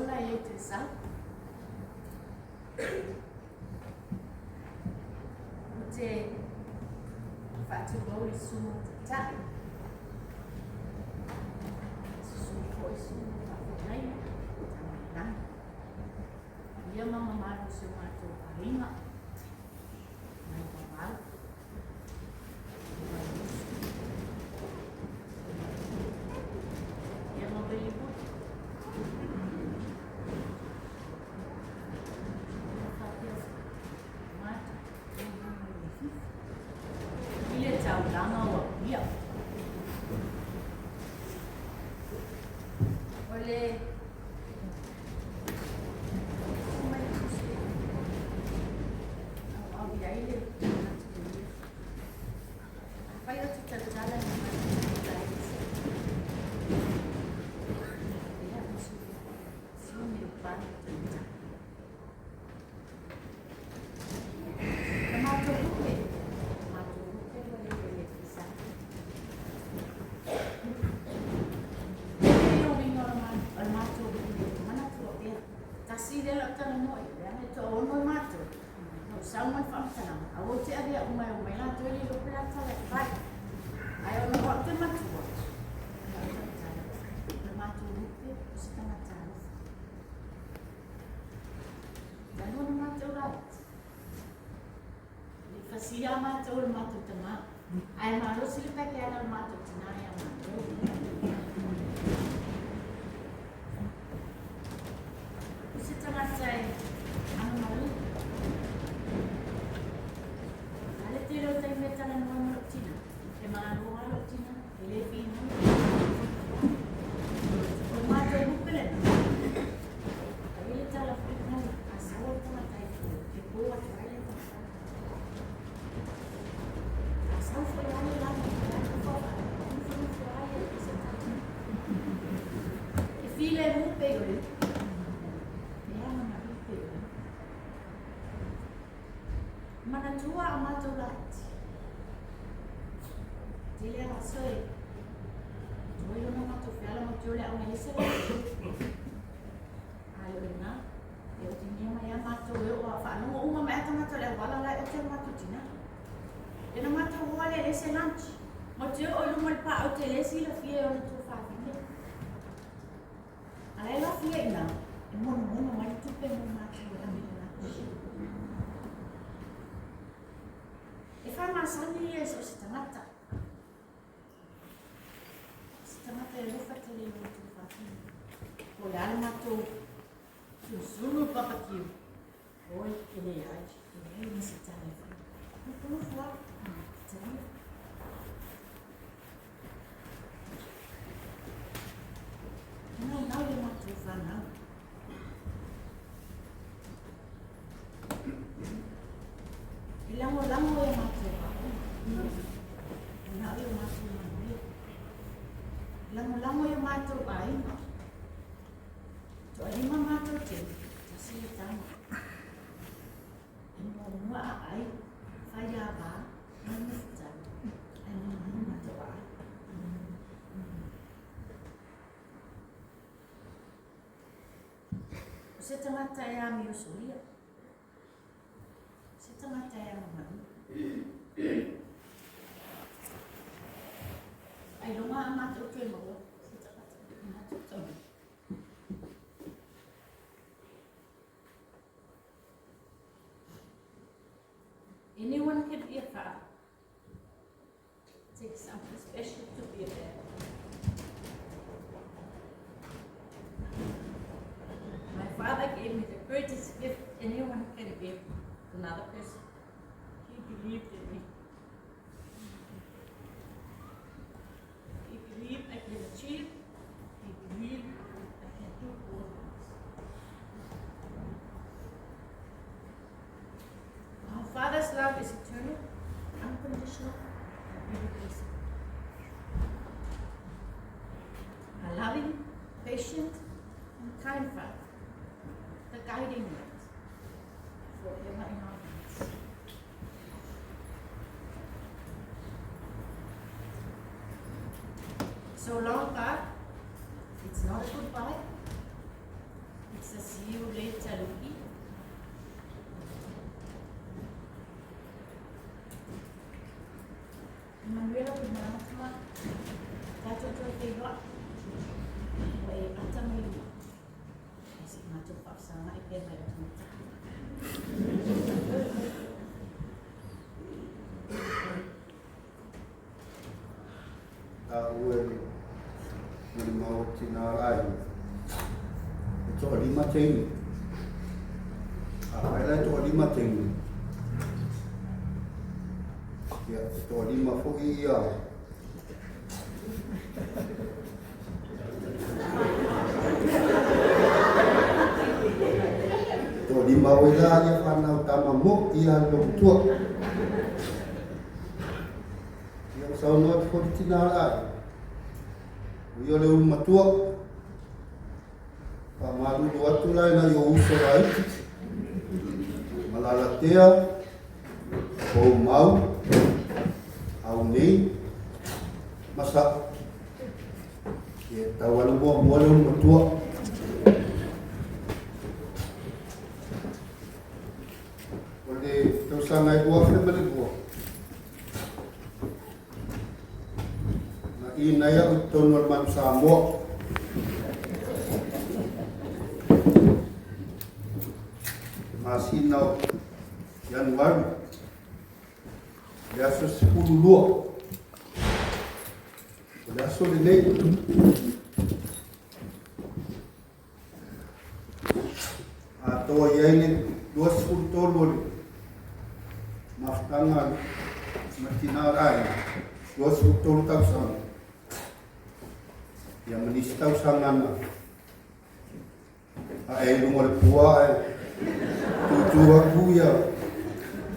ona e le toe sau. Ou te faatulou i le susuga i le Taitai, susu foi susuga i faafeagaiga, Tama i le Lagi, paia ma mamalu o si o matou aiga, mai Vavau, Vaiusu, ia ma Vaiupu. I le taulaga o Apia. O le au i ai le manatu lenei. Afai ou te tautala i le Na matou lupe, matou lupe ua le le fisa. E le uiga o le matou lupe, manatu o pea. Tasi lea lau talanoa i leaga e toaono e matou. Na ou sau ma le faamatalaga, aua ou te avea uma e omai latou e le iloa po o le a le tala e fai. Ae ona o au te matua, na ou tautala, o le matou lupe o se tagata alofa. Talu ona matou laiti, le fasia matou e le matou tamā, ae malosi le pakeana o le matou tinā ia matou. O se tagata e anomalu. A le tele o taimi e talanoa ma lou tina, e malo lava lou tina, e le finau. O le matou lupe lena, a i ai le tala foi lena, a sau le tagata e po, e po atu ai le tagata. A sau foi lava le lagi, e atu faanofonofo lava ia i se tala. E filemu pei o le upu. E agamalu pei o le upu. Manatua a matou laiti. Tele a aso e toi ona matou feala ma te o le aoga e ese la. Ai o lena, e otigia mai a matou e o a faalogo uma mai a tagata o le auala la e ote le matou tina. E na matou hoa le ese lunch. Ma te o i luma le pa au te le silafia e ona tuafafine. A la e lafia i ina, e monomono mai le tupe mo matou e ave i le lunch. E faamasani ia i so o se tagata. Se tagata e alofa tele i lona tuafafine. Po o le a le matou sunusunu papakiu. Oi, e leai, e leai ma se tala e fai. Nofonofo lava, talia. E naunau i a matou fanau. E lagolago i a matou aoga. Manao i o matou manuia. E lagolago i o matou aiga. Toalima matou teine, tasi le tama. E muamua a ai, fai ava, ma le mafutaga, ae mulimuli matou a ai. O se tagata e amio solia. O se tagata e agamalu. Ailoga a matou toe maua se tagata e matou tau. Anyone can be a father. It takes something special to be a dad. My father gave me the greatest gift anyone can give another person. He believed in me. He believed I can achieve. He believed I can do all things. Our Father's love is eternal, unconditional, and irreplaceable. A loving, patient, and kind Father, the guiding light forever in our hearts. So long, God. It's not a goodbye. faafesagai pea mai le tamaitai. Taua e le molimau o tina o le aiga, e toalima teine. Afai la e toalima teine, ia, e toalima foi ia toalima oi la ia whanau tama mo ia lokutua. Ia ua saunoa atu foi le tina o le aiga, o ia o le ulu matua. Faamalulu atu la i nai ou uso laiti, Malalatea, Poumau, Aunei, ma Sa'o. Ia e tau alu muamua le ulu matua. O le tausaga e 2002, na inai au i totonu o le Manu Samoa. Masina o Ianuari, le aso 12. O le aso lenei, Atoa i ai le 23 o le mafutaga ma tina o le aiga, 23 tausaga. Ia ma nisi tausaga na ae i luga o le pua ae tutu atu ia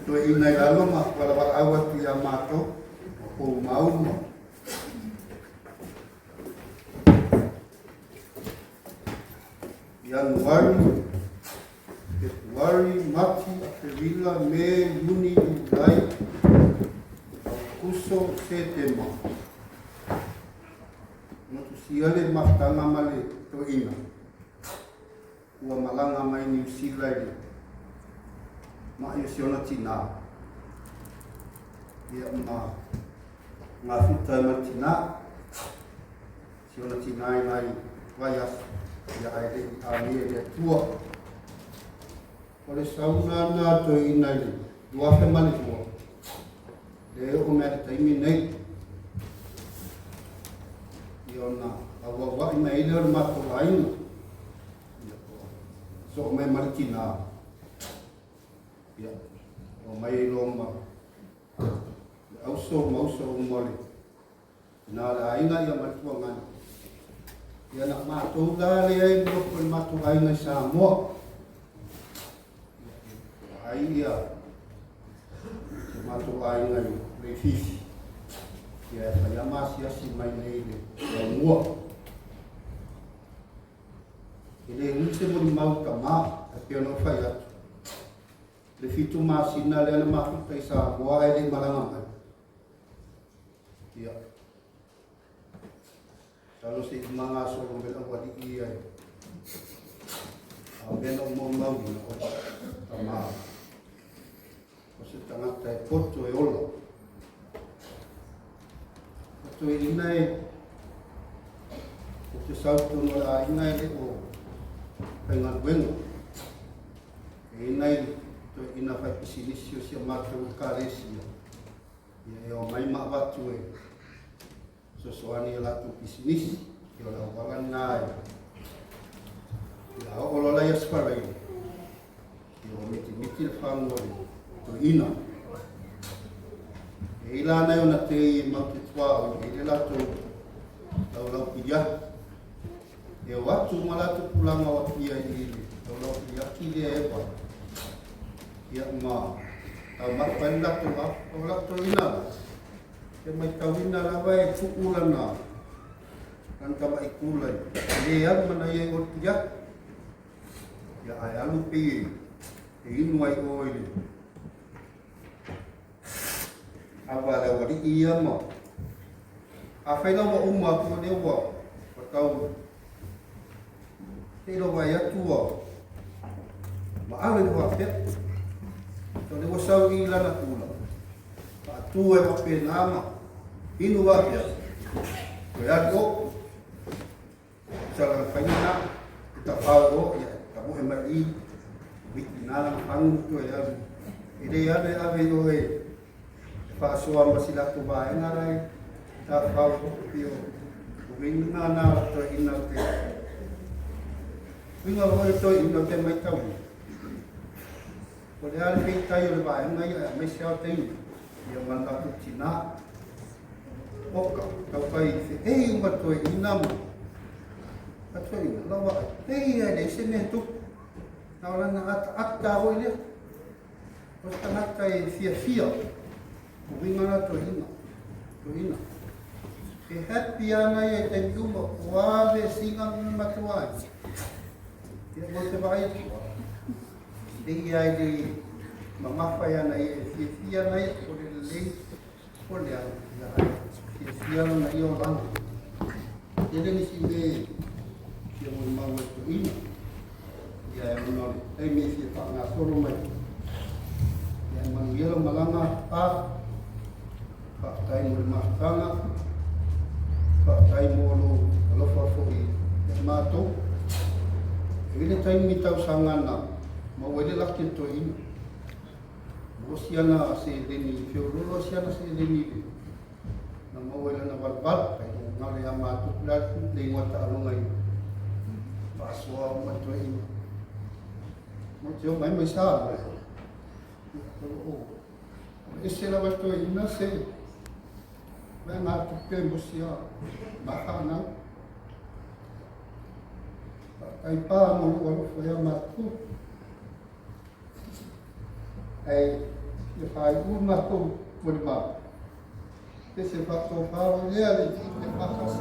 toeaiina i lalo ma valavala'au atu ia matou, ma poumau ma Ianuari, Fepuari, Mati, Aperila, Me, Iuni, Iulai, Aokuso, Setema. Na tusia le mafutaga ma le toeaina ua malaga mai Niu Sila i le ma'i o si ona tinā. Ia ma mafuta ai ma le tinā. Si ona tinā i nai vaiaso, ia ae le i amia e le Atua. O le sauna na toeaina i le 2002, lea e oo mai le taimi nei. Ia ona auauai mai ai lea o le matou aiga. Ia, soo mai ma le tinā. Ia, o mai ai loa ma le auso ma uso uma o le Na le aiga ia ma le tuagana. Ia na matou la lea e nofo i le matou aiga i Samoa. Ia ai ia si matou aiga i Leififi. Ia e fai ama asiasi mai nei le Laumua. E le ui se molimau tama, e pei ona ou fai atu. Le 7 masina lea na mafuta i Samoa ae le i malaga mai. Ia. Talo se i magasolo mai le aualii ia e. A o mea na ou maumauina o tama. O se tagata e poto e ola. O toeaiina e o te sau tonu o le aiga e le o faigaluega. E i ai nai toeaiina fai pisinisi o si a matou ekalesia. Ia e omai ma avatu e fesoasoani i a latou pisinisi. Ia o le auala lena e ia oo loa la i Aso Faraile, ia ua mitimiti le fagu o le toeaina. E i la nai ona tei e mau te tuaoi e i le latou laulau piliaki. E o atu ma latou tulaga o Apia i le laulau piliaki lea e vai. Ia ma taumafa ai le latou afa. O lau toeaina la, e maitauina lava e tuu lana lana tama'i kula i le alu mana ia i o le piliaki. Ia ae alu pei e inu ai o i le ava a le aualii ia ma afai la ua uma atu o lea ua tau te ilo vai atu ua maale le faapea. So le ua sau i lana kula, faatu ai faapena ma inu faapea, toe alu o, sala le faiga na, e tafau o, ia e Tamoe mai i i, wiki nā lana fagu ma toe alu. E le alu e ave i o e faasoa ma si latou vaega la e tafafao pei o uiga na o toeaiina ou te uiga foi o toeaiina ou te matauina. O le a le peitai o le vaega ia aemaise lava o teine ia ma le latou tinā. Oka, tau fai feei uma toeaiina ma a toeaiina lau vaai, pei lava e leai se mea e tupu. Na o lana ataata foi lea. O se tagata e fiafia, o uiga la toeaiina, toeaiina. E happy ana ia i taimi uma, o a vesiga ma mea matua ai. Ia mo te vaai atu, pei lava e le mamafa ia na ia, e fiafia ana ia, o le lelei, o le ala, ia ae fiafia lona ia olaga. Tele nisi mea e fia molimau ai toeaiina, ia e ona o le taimi e fia faagasolo mai. Ia e manuia lau malaga pa, faafetai mo le mafutaga, faafetai mo lou alofa foi ia matou. E i ai le taimi tausaga na maua ai le laki o le toeaina. Maua si ana seleni, feoloolo si ana seleni i le na maua i lana valuvalu, ai o galo ia matou le le igoa taaloga i faasoa uma toeaina. Mo te o mai mai sa mo o lo o ese lava toeaina se vaega tupe mo sia mafanau. Faafetai pa mo lou alofa ia matou. Ae fia faaiu matou molimau. E se faatofā foi lea le EFKS.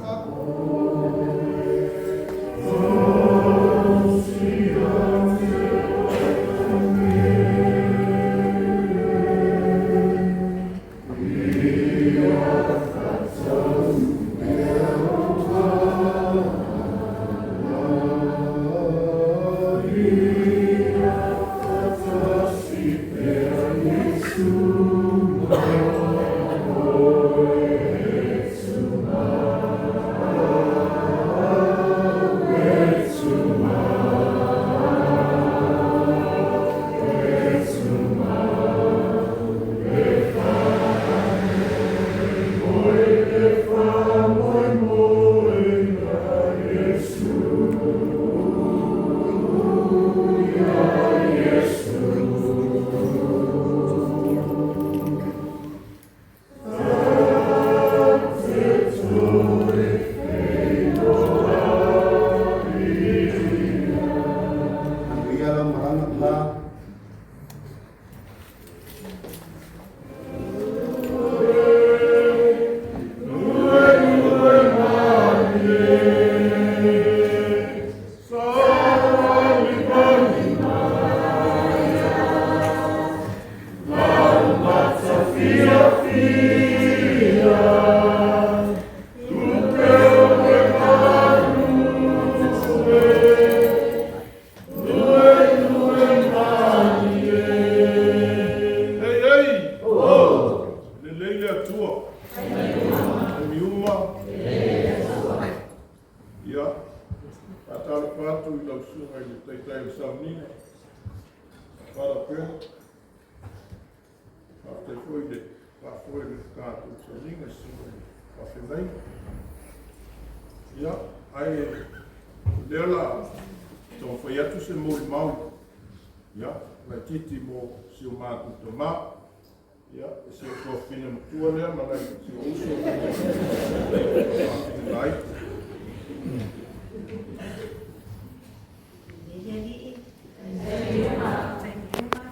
Manuia lau malaga pa. Hei hei! Oh! Lelei le Atua. Taimi uma. Ia, faatalofa atu i lau susuga i le Taitai o le Sauniga, Father Pearl. Faafetai foi i le faafoe o le tatou sauniga i susuga i faafeagaiga. Ia, ae o lea la taumafai atu se molimau, ia, laitiiti mo si o matou tama. Ia, e si ou tuafafine matua lea ma nai si ou uso faafine laiti. Lelei alii. Taimi uma.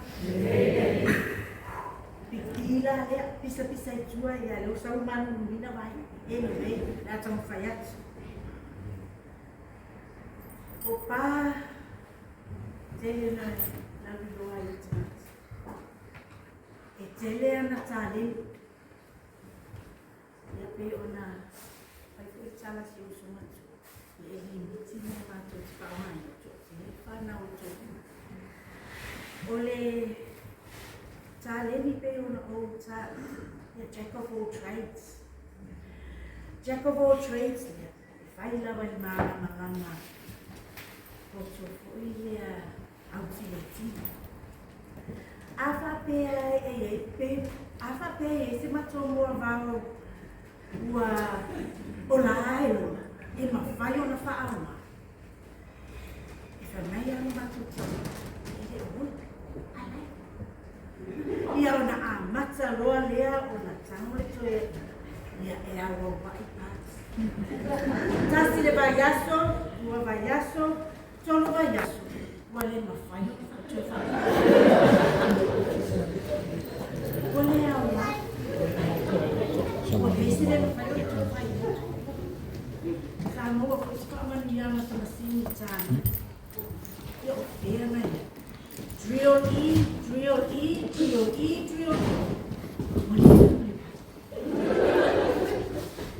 Pipila lea, pisapisa i tua ia lea ua sau le maluluina vai. Anyway, o le a taumafai atu. O pa tele na lauiloa ai le tagata. E tele ana taleni. Ia pei ona fai foi le tala a si ou uso matua, ia e limiti mea matou te faaaogaina, e toatele le fanau a toeaiina. O le taleni pei ona ou taua, ia jack of all trades. Jack of all trades lea, e fai lava i le malamalama. poto foi lea autilotilo. A faapea e i ai pe a faapea e i ai se matou moavao ua ola ae ola e mafai ona faaaoga, e fai mai lava lo matou tina, e le o ola, ae la e. Ia ona amata loa lea ona tago le toeaina, ia e auauai pati. Tasi le vaiaso, lua vaiaso, tolu vaiaso, ua le mafai ona toe faaaoga. Ua le aoga. Ua leai se le mafai ona toe fai ai. Sa maua foi se faamanuiaga sa masini tāne. Ia o fea na ia. Drill E, drill E, drill E, drill E. Ua le alu le vai.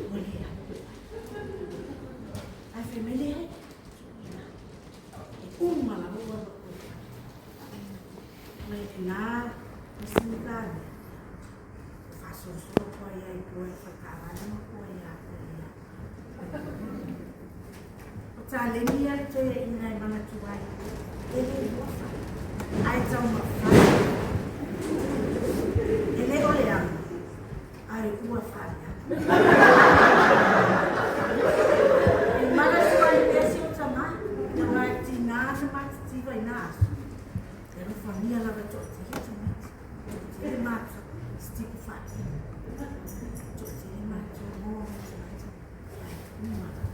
Ua le alu le vai. Ae fai mai leai. Tuuina. E uma lava ua alu atu le vai. Mai lena masini tāne. Faasolosolo atu ai lava i tua i le faletaavale ma atu ai lava koe ia. O taleni ia le toeaina e manatu ai, e le iloa fai, ae taumafai. E le o le ano, ae ua faaleaga. E manatu ai pea si ou tama, aua e tiga na matitiva i na aso, e alofagia lava e toatele tamaiti, toatele matua, sitipu faatino, toatele matua moa mai tagata, ae uma lava.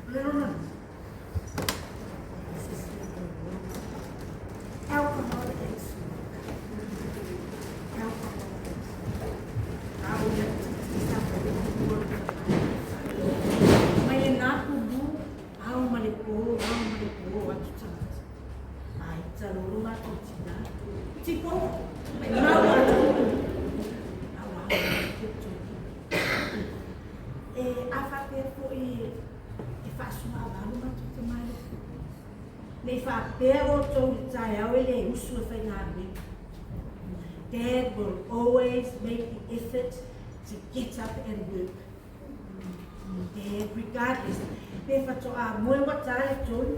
O le lona lua, e se isi e toe loa. Alcohol and smoke. Alcohol and smoke. A o ia titi sa fai le pulu o le Mai lena pulu, ao ma le po, ao ma le po, o atu tagata. Ai, talolo matou tina. Tipo, mai mau atu. Au ao, te toki. E a faapea foi e faasua avalu matou tama e le Ne i faapea outou i le taeao e le usu e faigaluega. Dad will always make the effort to get up and work. Dad, regardless, pe faatoa moe ua ta le tolu,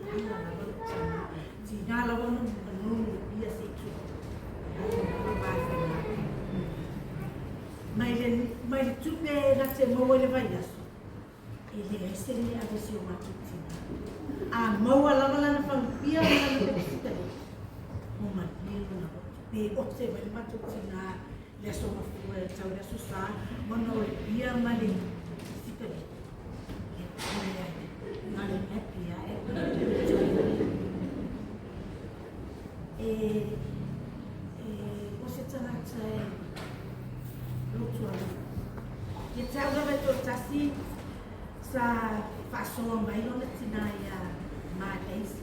e ala lava lou tina. Tiga lava ona nonu i pia se i tuu. E ala lava ma e faigaluega. Mai le, mai le tupe na te maua i le vaiaso, E leai se mea ave si o matou tina. A maua lava lana fagupia ma lana pepe sikareti, ua malie lona loto. Pe ote mai le matou tina i le aso Gafua e tau i le aso Sa, ona o le pia ma le sikareti. Ia, e leai, na o le happy lava e E, e, o se tagata e lotu alofa. Ia te au lava e toatasi sa faasoa mai lona tina iā Ma Daisy.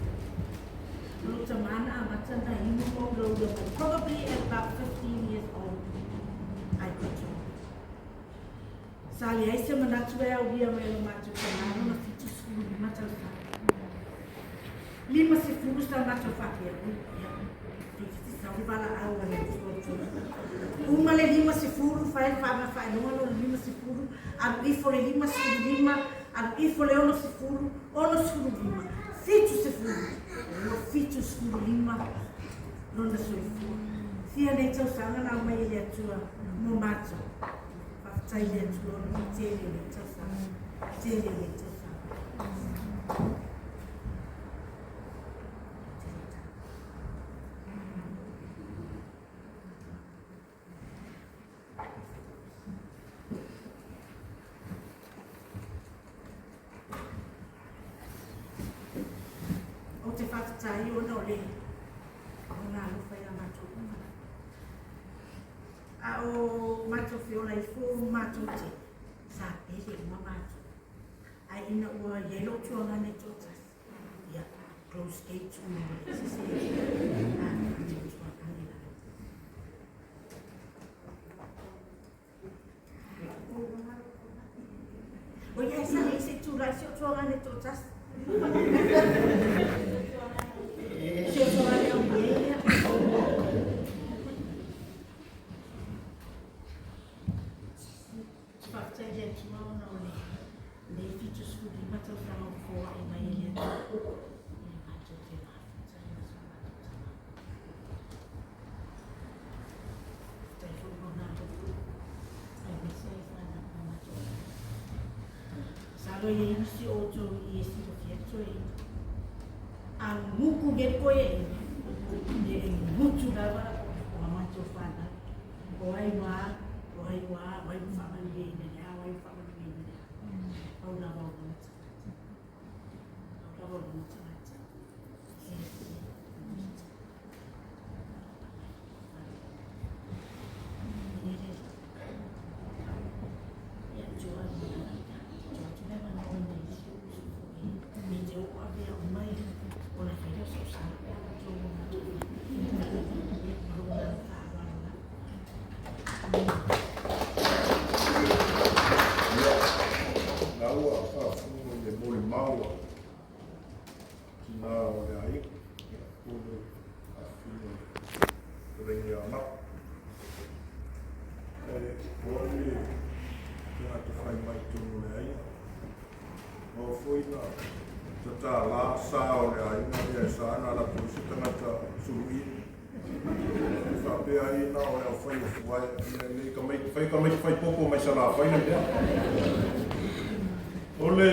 O lou tama na amata na inu ma ulaula mai probably at about 15 years old I got to know. Sa leai se manatu e aulia mai e lo matou tama lona 75 tausaga. 50 sa matou faapea, ui, ia, toeitiiti sau le valaau a le Atua i totonu. Uma le 50, fai le faailoga lona 50, alu ifo le 55, alu ifo le 60, 65, 70, ua 75 lona soifua. Fia nei tausaga na aumai e le Atua mo matou. Faafetai i le Atua ona ua tele nei tausaga, tele nei tausaga. Ou te faafetai ona o le lona alofa iā matou uma. A o matou feola ifo matou te sa pele uma matou. Ae ina ua i ai lou tuagana e toatasi, ia, close gate uma ua leai se isi e matou tuagana la. O ia sa leai se tulai si o tuagana e toatasi. Si o tuagana e au i ia. Faafetai i le Atua ona o lenei 75 tausaga ua Masalo e iai nisi o outou i i e silafia le toeaina. A gugu nei le toeaina, ia e gutu lava o a matou fanau. O ai ua a, o ai ua a, o ai ua faamanuiaina e le a, o ai ua faamanuiaina e le a. Pau lava o lona tagata. Pau lava o lona tagata. E, e, Ia, la ua faafofoga i le molimau a tina o le aiga, ia, po o le afafine o le fetalaiga ia Mapu. Ae o au le tagata fai mai i totonu o le aiga. O au foi na tatala sa o le aiga lea e sa ona alu atu ai se tagata suluia. E faapea ai na o le aufai o fuae, ia lei tamaiti fai tamaiti fai popo mai Salafai le mea. O le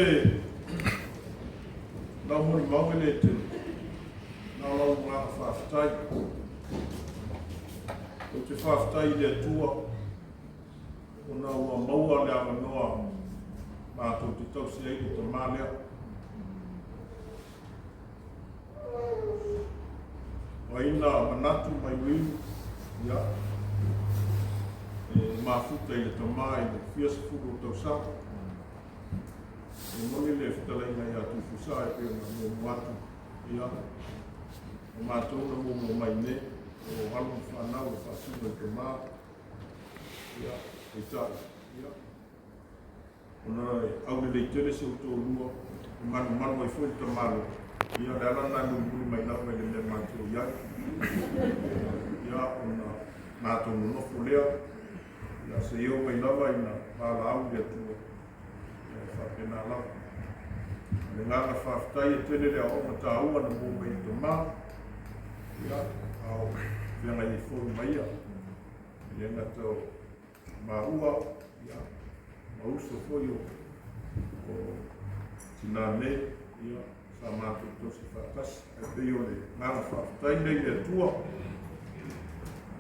lau molimau e le tele, na o lau agaga faafetai. Ou te faafetai i le Atua ona ua maua le avanoa matou te tausi ai le tama lea. O ai na manatu mailuilu, ia, e mafuta i le tama i le fia sefulu o tausaga. E moni le fetalaiga ia Tuifusa e pei ona muamua atu, ia, o matou na muamua mai nei, o alo ma fanau e faasino i le tama, ia, peitai, ia, Ona e aulelei tele si ou toalua, e manumanu ai foi le tamaloa. Ia, o le ala lena e mulimuli mai lava i le mea matou i ai. Ia, ona matou nonofo lea, ia, seia oo mai lava ina valaau le Atua. Ia, e faapena lava. O le agaga faafetai e tele le aoaoga taua na maua mai e tama, ia, a o feagai ai foi ma ia. E le gata o maua, ia, ma uso foi o, o tinā nei, ia, sa matou tausi faatasi. Ae pei o le agaga faafetai lea i le Atua,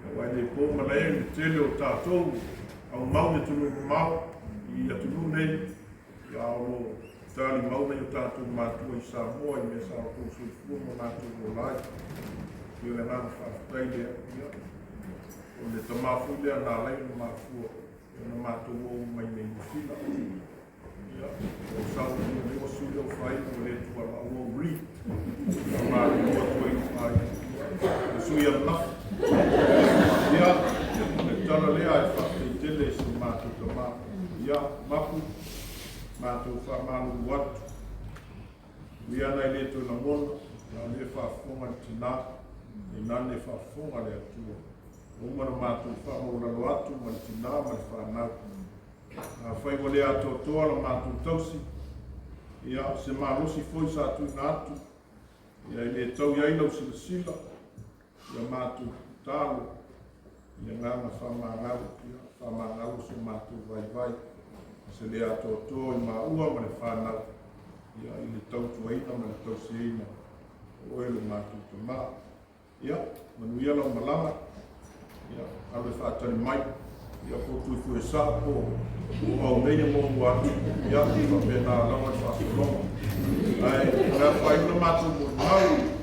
aua e le po malae le tele o tatou aumau i atunuu mamao, i atunuu nei, ia, a o lo o talimau nai o tatou matua i Samoa i mea sa outou soifua ma matou ola ai. Pei o le agaga faafetai lea, ia, O le tama foi lea na ala ai ona mafua ona matou oo mai nei i Niu Sila. Ia, o sau i le osu lea o fai ua le tualaua o ri. Faamalulu atu ai i lou aiga. Le sui ananafi. Ia, o le tala lea e faafetai tele i si o matou tama. Ia, Mapu, matou faamalulu atu. Ui ana e le toe lagona, a o lea e faafofoga le tina, inane e faafofoga le Atua. Ua uma ona matou faamaualalo atu ma le tina ma le fanau. Afai ua le atoatoa la matou tausi, ia, o se malosi foi sa tuuina atu, ia e le tau i ai lau silasila, ia matou tatalo i le agaga faamagalo, ia faamagalo so matou vaivai, ma se le atoatoa i maua ma le fanau, ia i le tautuaina ma le tausiaina o oe lo matou tama. Ia, manuia lau malaga, ia, alu e faatali mai, ia po o Tuifuesā po o Aumeia muamua atu, ia, faapena lava le faasologa. Ae o le a faaiu le matou molimau.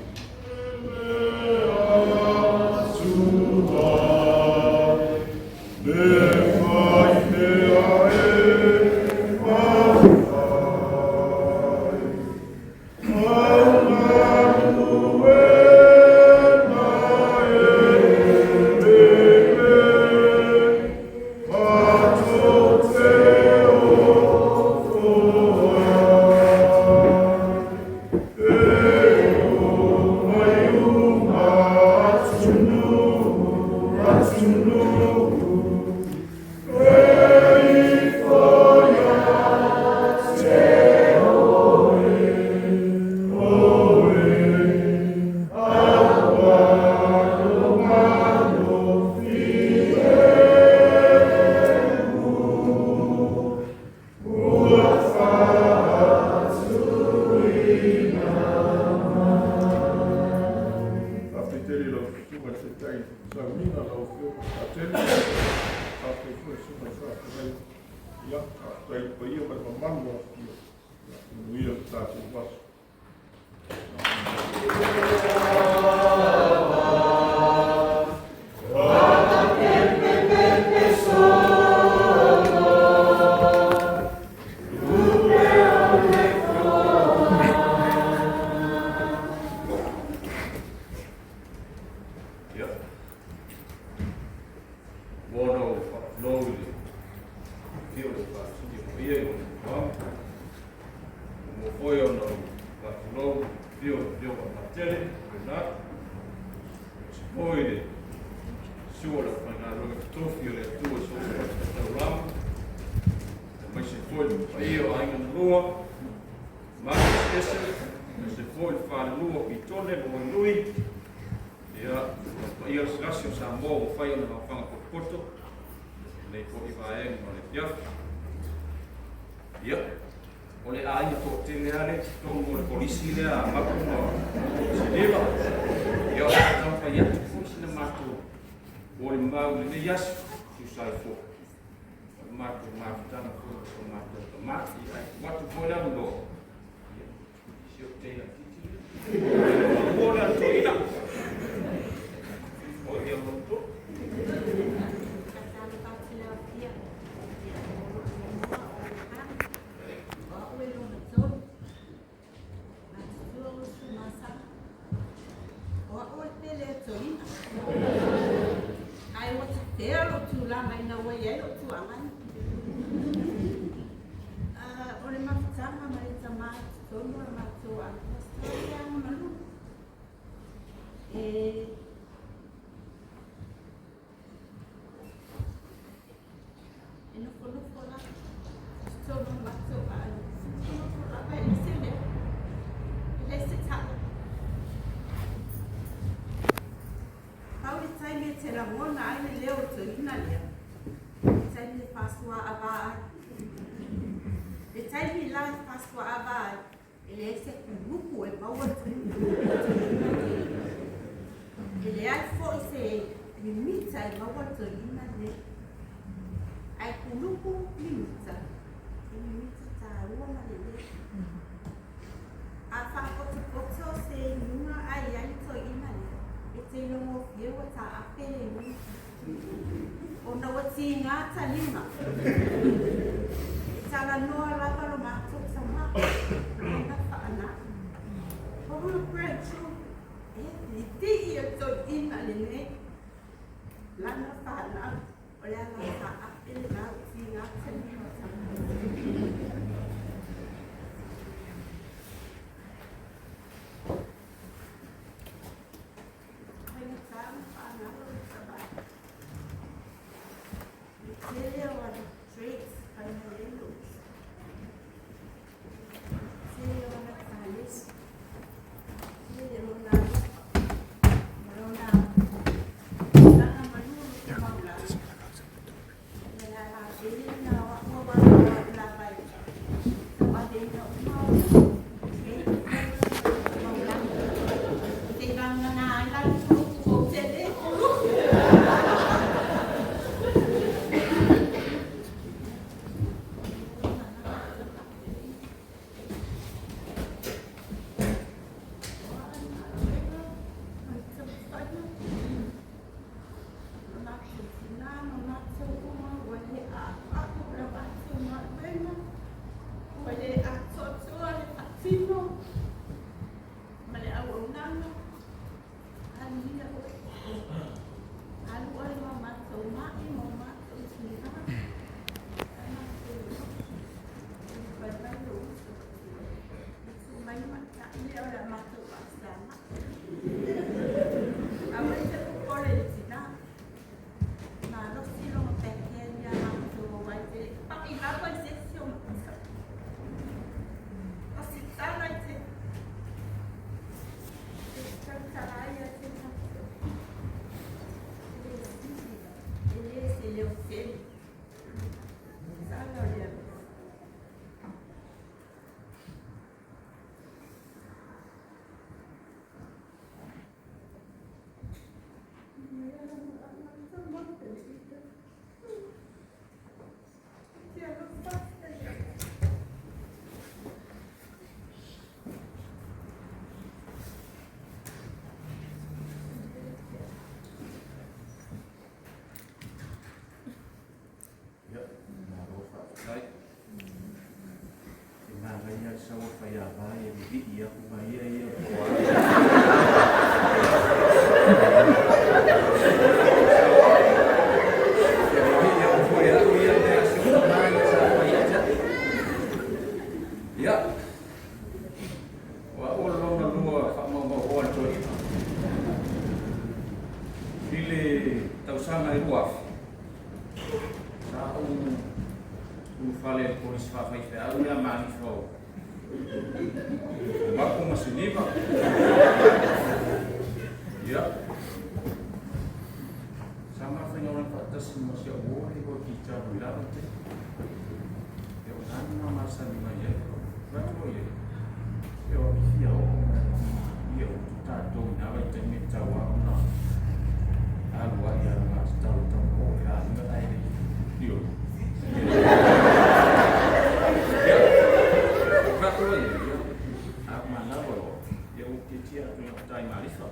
Matele, Renato, aemaise foi le susu o le aufaigaluega totofi a le Atua i so o se fatafaitaulaga, aemaise foi le paia o aiga na lua, malu eseese, aemaise foi le falelua o Pitone ma Wainui, ia, ma le paia lasilasi o Samoa ua mafai ona aofaga potopoto i lenei foi vaega o le afiafi. Ia, o le aiga toatele lava lea i totonu o le kolisi lea a Mapu ma Siliva. Ia, o le a taumafai atu foi sina matou molimau i lenei aso, e tusa ai foi o le matou mafutaga foi ma so matou tama. Ia, ae tuu atu foi le avanoa i si ou teine laitiiti lea. Maua le toeaina. O ia matou. Faatalofa atu i lau Afioga, o lou igoa o Hana, o au e lona tolu. Matutua uso ma sama. O au o le pele a toeaina. Ae ua tafea lou tulaga ina ua i ai lou tuagai. O le mafutaga ma le tama i totonu o le matou aiga, o se tauiaga E e nofonofo lava i totonu o le matou aiga, nofonofo lava e leai se leo, e leai se tala. Pau le taimi e te lagona ai le leo o le toeaina lea, le taimi e faasuaava ai. Le taimi la e faasuaava ai, e leai se kuluku e maua le toeaina lenei. E leai foi se mimita e maua le toeaina lenei. Ae kuluku mimita, e mimita taua ma lelei. A faapotopoto se inuga ae i ai le toeaina lea, e te iloa gofie ua taape le inuga. Ona ua tiga taliga. E talanoa lava lo matou tama, lona faanao. O le grandchildren, e liti'i o le toeaina lenei. Lana faanao, o le ala taape lena ua tiga taliga o tama. Faigata ona faagalo le tama. Le tele o ana traits fai mai ai lou uso. Tele o ana taleni. Tele lona alofa. Ma lona tulaga malū no maulana. Le ala pele na o au wa wa lava i. Tauaveina uma ona traits maulana. Seivagana ai la le kuluku ou te le kuluku. tausaga e 2000, sa ou ulufale i le Kolisi Faafaifeau ia ma alifa o Mapu ma Siniva. Ia, sa ma faigaluega faatasi ma si au uo le igoa Kitalu i la vaitaimi. Ia o ina na masani mai ai. Fai atu loa i ai, ia o au fia oo mai ia utu tatou i na vaitaimi e tatau lava ona alu ai i alagatatau e tau oo i aiga la e le i ioe. Ia, fai atu loa i ai, ia, a manava loa, ia ua tietie atu i gauta i Malifa.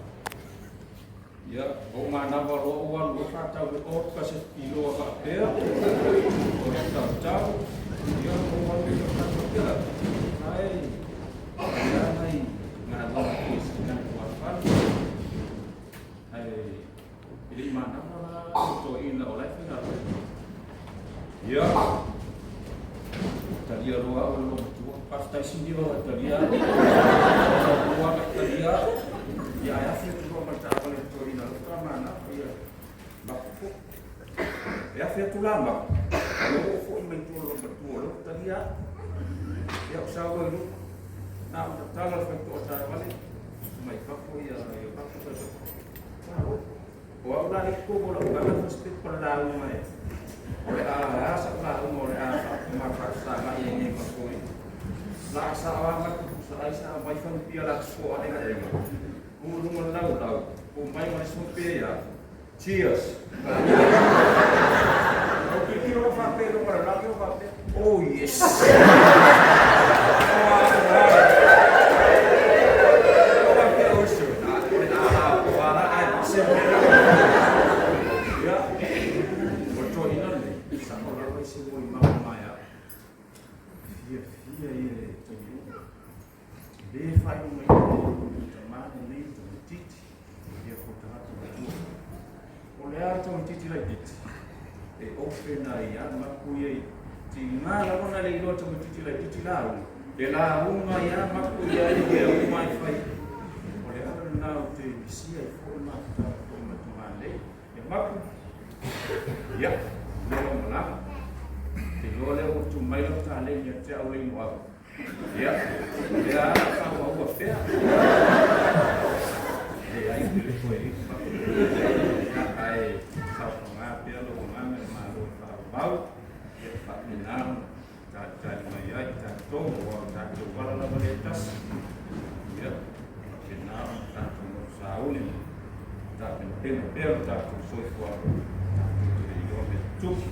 Ia, ua ou manava loa ou alu loa faatau le oka se kiloa faapea, o le tautau, ia ou alu lea faatau pea. Ae, ia nai galuega foi i si nai tuafale. Ae, e le i manava la le toeaina o la e faigaluega. Ia, talia loa au e le loomatua. Faafetai Siniva ua e talia au. Loomatua na e talia au. Ia, ae afe atu loa ma le taavale i le toeaina lea faatoa manava, ia, mapu foi. E afe atu la mapu, o lea ua ou foi mai tua i le loomatua o lea ua talia au. Ia, ou sau loa i luga, na ona tatala le faitotoa taavale, mai fafo ia, ia mapu fai atu, malo. O au la lea i totonu o lau agaga fasipepa le lauga e o le a a sa'u lauga o le a faafesagai ai nei ma toi la a sao a mai tutusa ai sa aumai fanupia la tupo a'e a'ega tu i luga o le laulau po mai ma le isi hope ia cheers. Ou tilotilo loa faapea i luga o le lalolagi ou faapea, oh yes! O au ai! Ou faapea, oe o le a lapoa la ae pese mea la. Ia, o le toeaina lenei, sao lava i se molimau maea. Fiafia ia i taimi uma. Le faailogaina e tama lenei tamaitiiti, ia ko tagata matua. O le a le tamaitiiti laitiiti? E open ai a mapu ia i tiga lava ona le iloa tamaitiiti laitiiti lauga. E lauga ai a mapu ia i mea uma e fai. O le ala lena ou te misia ai foi le mafuta foi ma tama lelei. E mapu, ia, lea lau malaga. Te iloa lea ua tu mai lau taleni ia te au le inu au. Ia, o lea lava faaauaua pea. Leai, e le toe iu mapu. Ia, ae saofaga pea lou agaga i le Malo e faaauau, ia, e faapena ona talitali mai ai tatou, aua o tatou ala lava lea e tasi. Ia, faapena ona tatou nofo sauni ma tapenapena pea lo tatou soifuaga, tatou te le iloa mea tutupu.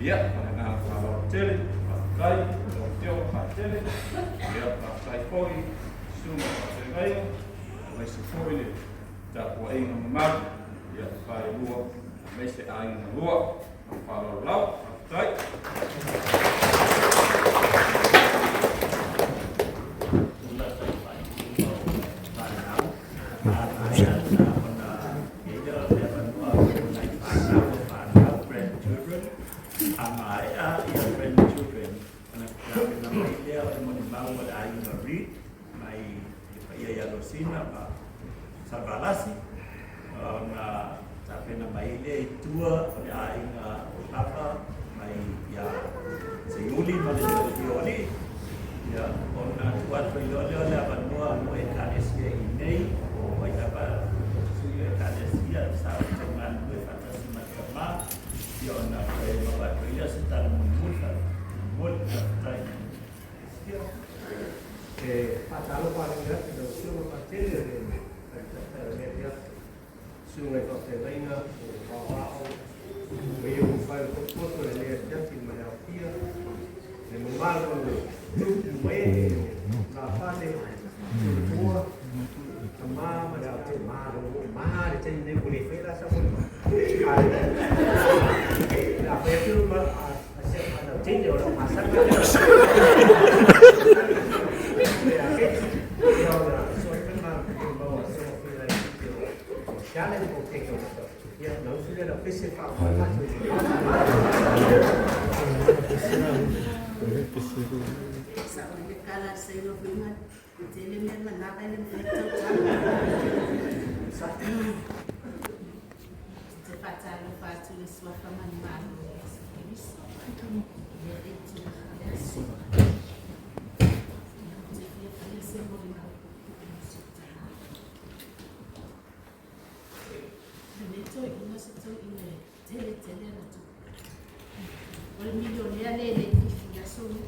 Ia, ma le agaga faaaloalo tele, faafetai i lau Afioga Patele, ia, faafetai foi i susuga faafeagaiga, aemaise foi le tapuaiga mamalu, ia, falelua, aemaise aiga na lua. Ma le faaaloalo lava, faafetai. A maea ia grandchildren ona tapena mai lea o le molimau a le aiga Reid mai le paia ia Losina ma Salvalasi ona tapena mai lea i tua o le aiga o Papa mai ia Seiuli ma le Falefioli ia ona tuu atu ai loa lea o le avanoa mo Ekalesia i inei po o ai lava sui o Ekalesia sa outou galulue faatasi ma le tama ia ona toe maua atu ai lea o se tala mulimuli faamolemole. Faafetai. E faatalofa alii atu i lau Afioga Patele le Taitai o lenei afiafi, susuga i faafeagaiga o aoao o ia ua fai o potopoto i lenei afiafi ma le aofia, le mamalu o tupu ma ee o tulafale, tulatua, tama ma le aotea malo ma le taimi nei ua le faia la sa molimau. Ae o le a fai atu ma a si au fanau teine o lau masana lea. Sa o le kala sa ilo huinga e tele mea manava e le mea tau Te whātalo whātu Suafa manumalo o Iesu Keriso i lenei itula o le aso. Ia, ou te fia faia se molimau puupuu mo si ou tama. O lenei toeaina o se toeaina e tele tele ana tupe. O le milionea lea e le i fifi i aso ia.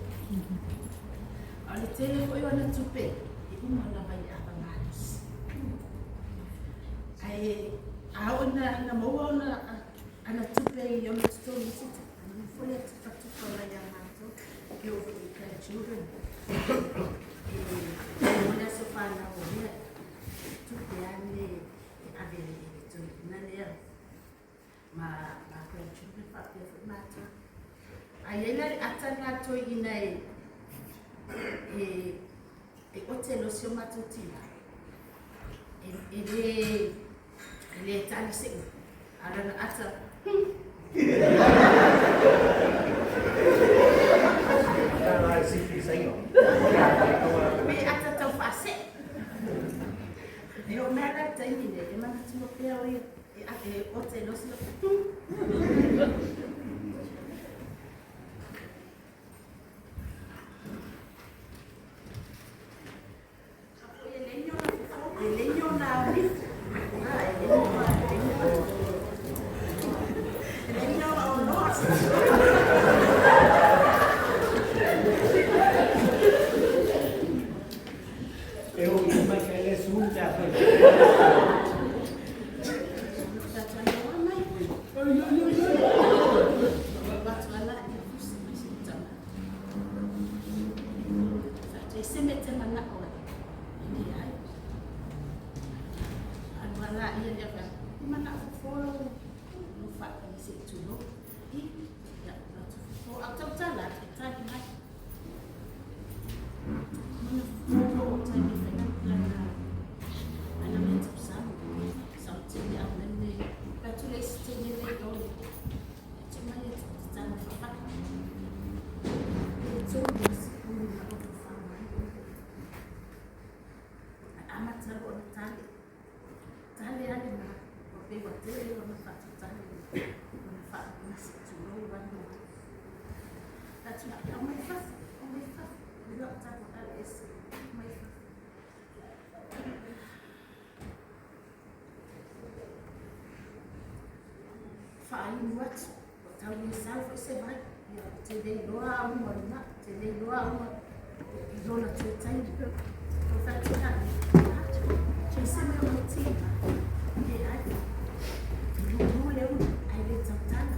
A o le tele foi o ana tupe e uma lava i le ava malosi. Ae a oo ina maua ona ana tupe i ona totogi i se tupe, ona nofo lea tufatufa mai ia matou, e oo foi i grandchildren. E oo le aso fanau o lea, tupe lava nei e ave i le toeaina lea ma grandchildren faapea foi matou. A i ai la le ata lena a le toeaina e ote loa si o matou tina, e le tali se upu, a o lana ata, Pe ata tau faasee. E oo mai la i le taimi nei, e manatua pea o ia e ote loa si E le i ona nifo. E le i ona oloa. E o i mai ka le su ta fai. Se me te manao ai, e leai. Alu ala ia lea fai, e manao fofo lou faatagi se i tulou. I, ia, atu fofo. Au tautala, e tali mai. Mana fofo o taimi whainga plana. Ana mea tausama. Sau tini au nene. Patu le isi teine nei o le. E mai e tana whawhaki. E tō ni si kunu na o whawha mai. Amata o na tale. Tale ale ma. O pe wa tere o na whatu tale. O na whatu na se tūrou wanu. Atu na, au mai whafu, au mai whafu. Le lau tātou ale ese, au mai whafu. Whaainu atu, o tau i sau foi se vai. Ia, o te lei loa au ma luna, te lei loa au ma i lona tue taimi. O whatu na, atu, se mea o tina, e ai, lulu le unu, ai le tautala.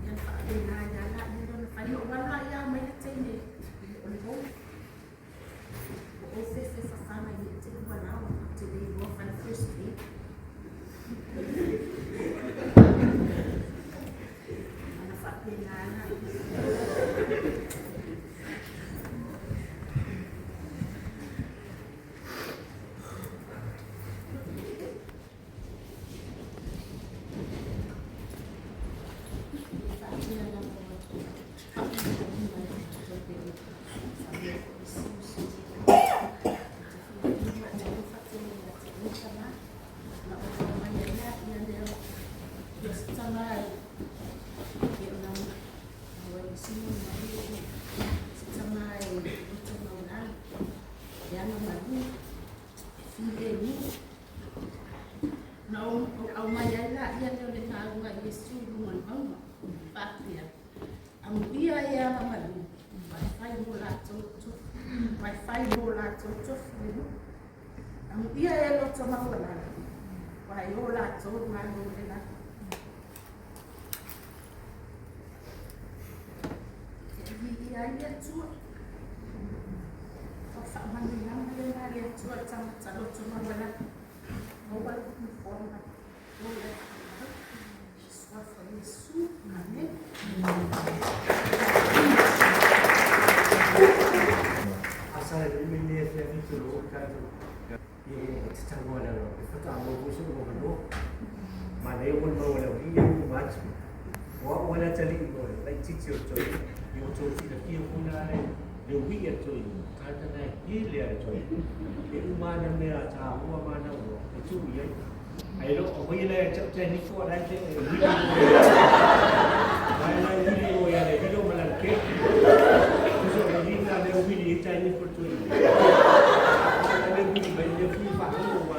Ia whaapena ia la, ia lona whai o wala ia mai le teine, o le hou. O fefe whawhana i te ua lau, te lei loa whana first aid. Ana whaapena ana. Na au mai ai la ia leo le taunga Iesu i luga o le mauga, faapea, amuia e ala malu, vai fai mo latou tofi, vai fai mo latou tofi le nuu. Amuia e loto maualalo, vai o latou malo le lagi. E viia ai le Atua. O faamanuiaga lena a le Atua i tagata loto maualalo. Maua le nofoa mai. O le Suafa Iesu. Amen. Asa le me ne fia fi lo ka tu. E te tango ala lo. E fata mo ko se mo no. Ma le o mo le o ia ku mat. O o la tali mo le titi o to. I o to fi ki o na le le wi a to i. Ta ta na hi le a to. E u mana me a ta ua mana o e tu i ai. Ai lo o hoi le te te ni fo la te e wili. Ai la wili o ya le vilo ma la ke. So le ni na le wili e tai ni fo tu. Le wili mai le fi fa o wa.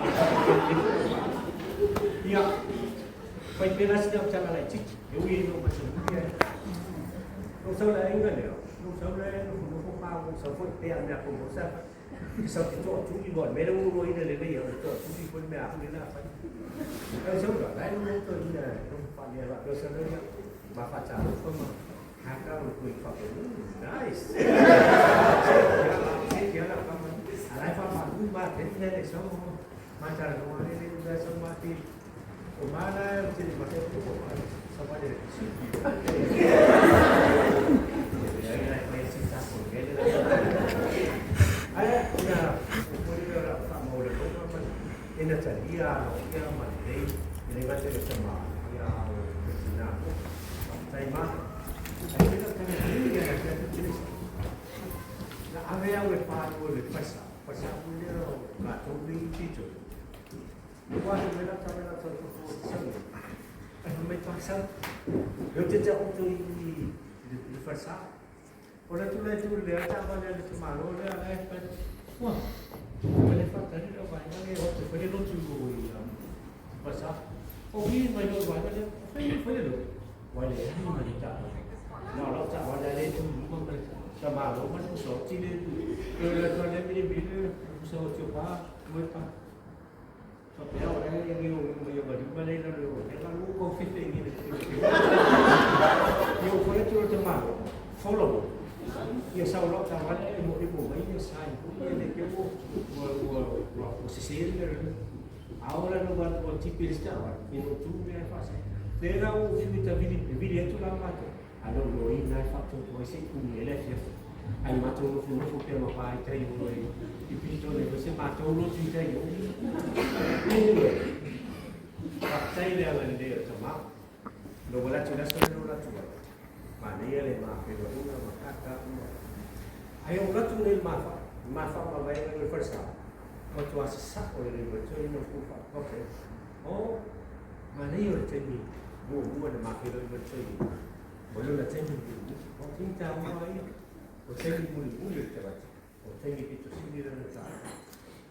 Ia. Pai pena se te la lai tiki. E wili no ma se wili. No sau la inga le. No sau la no no fo pa o sau fo pe a mea ko mo sa. Sau te toa tuli mo mea ua loa ina lelei o le toa tuli foi le mea ahu lena fai. Ai sau la lai lo to ina no fa le ra ko sa le ma fa ta lo ma ha ka o ko fa pe nice. Ya la fa ma alai fa ma ku ma te ne le so ma ta no le le le so ma ti o ma la te ma te ko ko sa ma le si. Ina talia lo ia ma lei le gata le sama ia o tina tai ma ai le ta ne ia na ta te na ave au e pa o le pasa pasa o le o ka to ni tito wa le la ta la ta to sa ai me pasa yo te te o to i le pasa o le tu le tu le ta va le te malo le le pa wa le fa ta le va le o te fai lo tu i pasa o vi mai lo va le fai fai lo wa le ma le ta no lo ta wa le tu ma le ta ma lo ma so ti le le to le mi mi le so ti pa mo pa so pe o le ni o mo yo ba ma le lo le la lu ko fi fe ni le yo fo le tu te ma follow ia sau lo ta va le mo mo mai ia sai ko ia le ke mo mo mo mo se se le ahora no va o tipi sta va in o tu le fa se le la o fi ta vili vili tu la ma to alo lo i na fa to to se ku le le fi ai ma to no fu pe ma pa i tai o i pi to le se ma to lo ti tai o anyway pa tai le ala le to ma lo vola tu la so lo la tu ma le le ma pe lo una ma ka ka ma ai o la tu le ma fa ma fa ma vai le forza o tu as sa o le le to no fu fa okay o ma le o te mi mo mo le ma pe lo le te mi o lo la te mi o ti ta o ai o te mi mo le te va o te mi pi to si ni le ta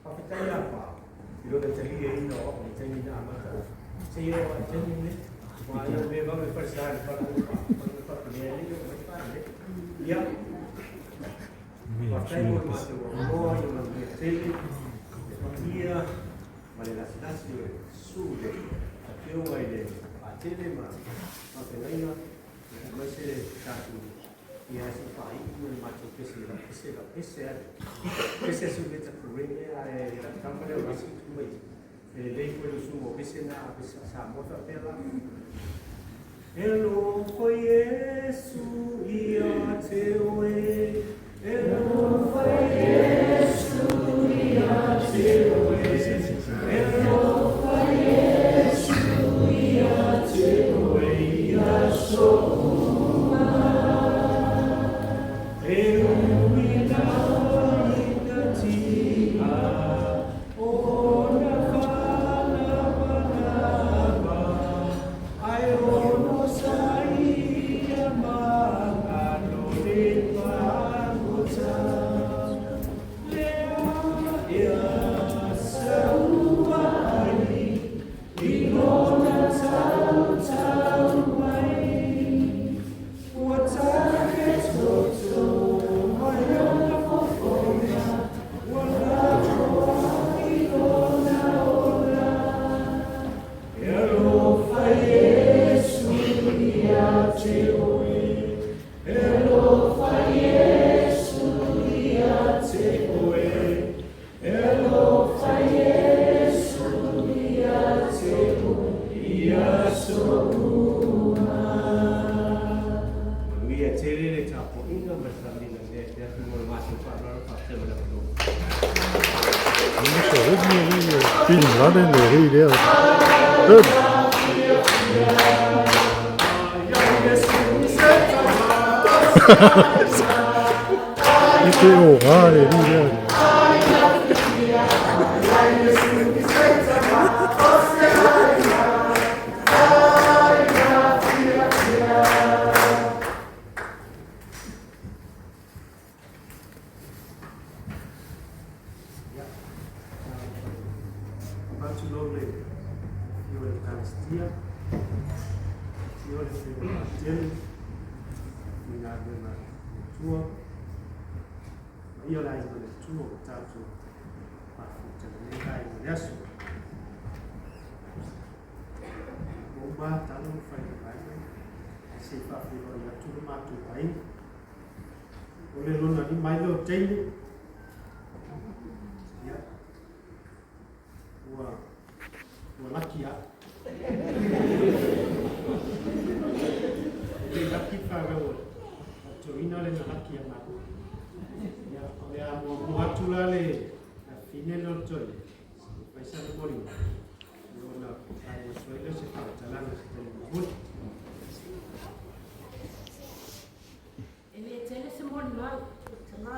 pa pe ta ya pa lo le te li e no o te mi na ma ta se yo te mi ne ma yo me va me forza pa pa pa pa le le yo pa le ya pa tai mo ma te o mo ma me te ia ma le lasilasi o le su le afioga i le patele ma faafeagaiga aemaise le tatou ia se faaiu le matou pese la pese la pese ale pese su le takurele ae la tama lea o lasi tu mai e lelei foi le usuga o pese na pese a Samoa faapea la E alofa Iesu ia te oe E alofa Iesu ia te oe E alofa Iesu ia te oe ia aso uma E ui lava ina tia Ona faalavalava Ai ono sai ia magalo le pagota Lea ea saua ai i lona tautau mai Ua take toto mai ona fofoga Ua lako ai lona ola E alofa Iesu ia te oe E alofa Iesu ia te oe E alofa Iesu ia te oe i aso uma. Manuia tele le tapuaiga ma le faamanuiaga lea te atu mo le matou faaaloalo faafetai ma le avanoa. I te o ngā le ri lea. Faatulou le afio o le Ekalesia, afio le Afioga Patele, faigaluega a le Atua, paia o le aiga o le Atua ua tatou mafuta i lenei vaega o le aso. Ua uma tala ma fai le vaega, ae se i faafeiloai atu le matou aiga. O le lona lima ai lea o teine, ia, ua, ua laki au. E le laki fanau a toeaina le na laki a matou. Ia, o le a muamua atu la le afine lea o le toeaina, e fai sana molimau, ia ona faaiu atu ai lea o se faamatalaga i se taimi mulimuli. E le tele se molimau, tama.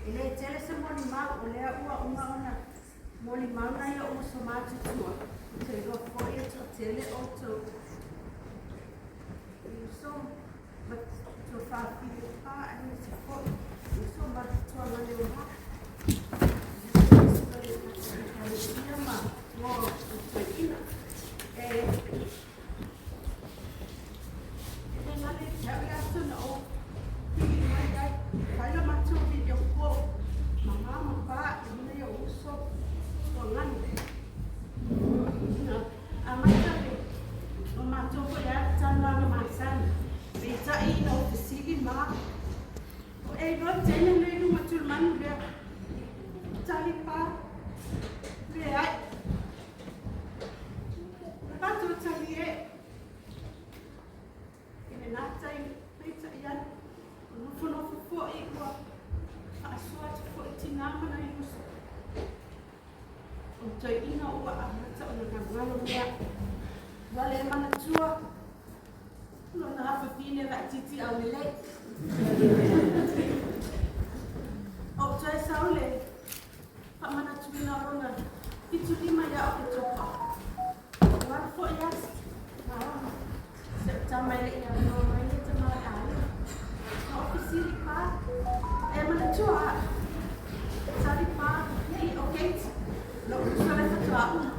E le tele se molimau, o lea ua uma ona molimau nai o'u uso matutua, ou te iloa foi e toatele outou i uso ma tuafafine pa aemaise foi uso matutua galeola. Ekalesia ma tua o toeaiina. E le galo ia te au le aso na ou pili mai ai, fai la matou video call ma ma ma pa i nai ou uso tuagani. Na amata le o matou foi a talanoaga masani, peitai ina ua fesili ma o e iloa le teine lenei i luga o tulimanu lea, tali pa, leai. Na matou talie i lena taimi, peitai ane, ua nofonofo foi ua faasoa atu foi tinā ma nai uso. O toeaiina ua amata ona galogalo mea. Ua le manatua lona afafine laitiiti aulelei. Ou toe sau le faamanatuina o lona 75 ia Oketopa. Ua alu foi asi. Si ou tama e le i avanoa mai le tama o le aiga. Na ou fesili pa, e manatua au. Tali pa, i o Kate, lou uso la e faatoa uma.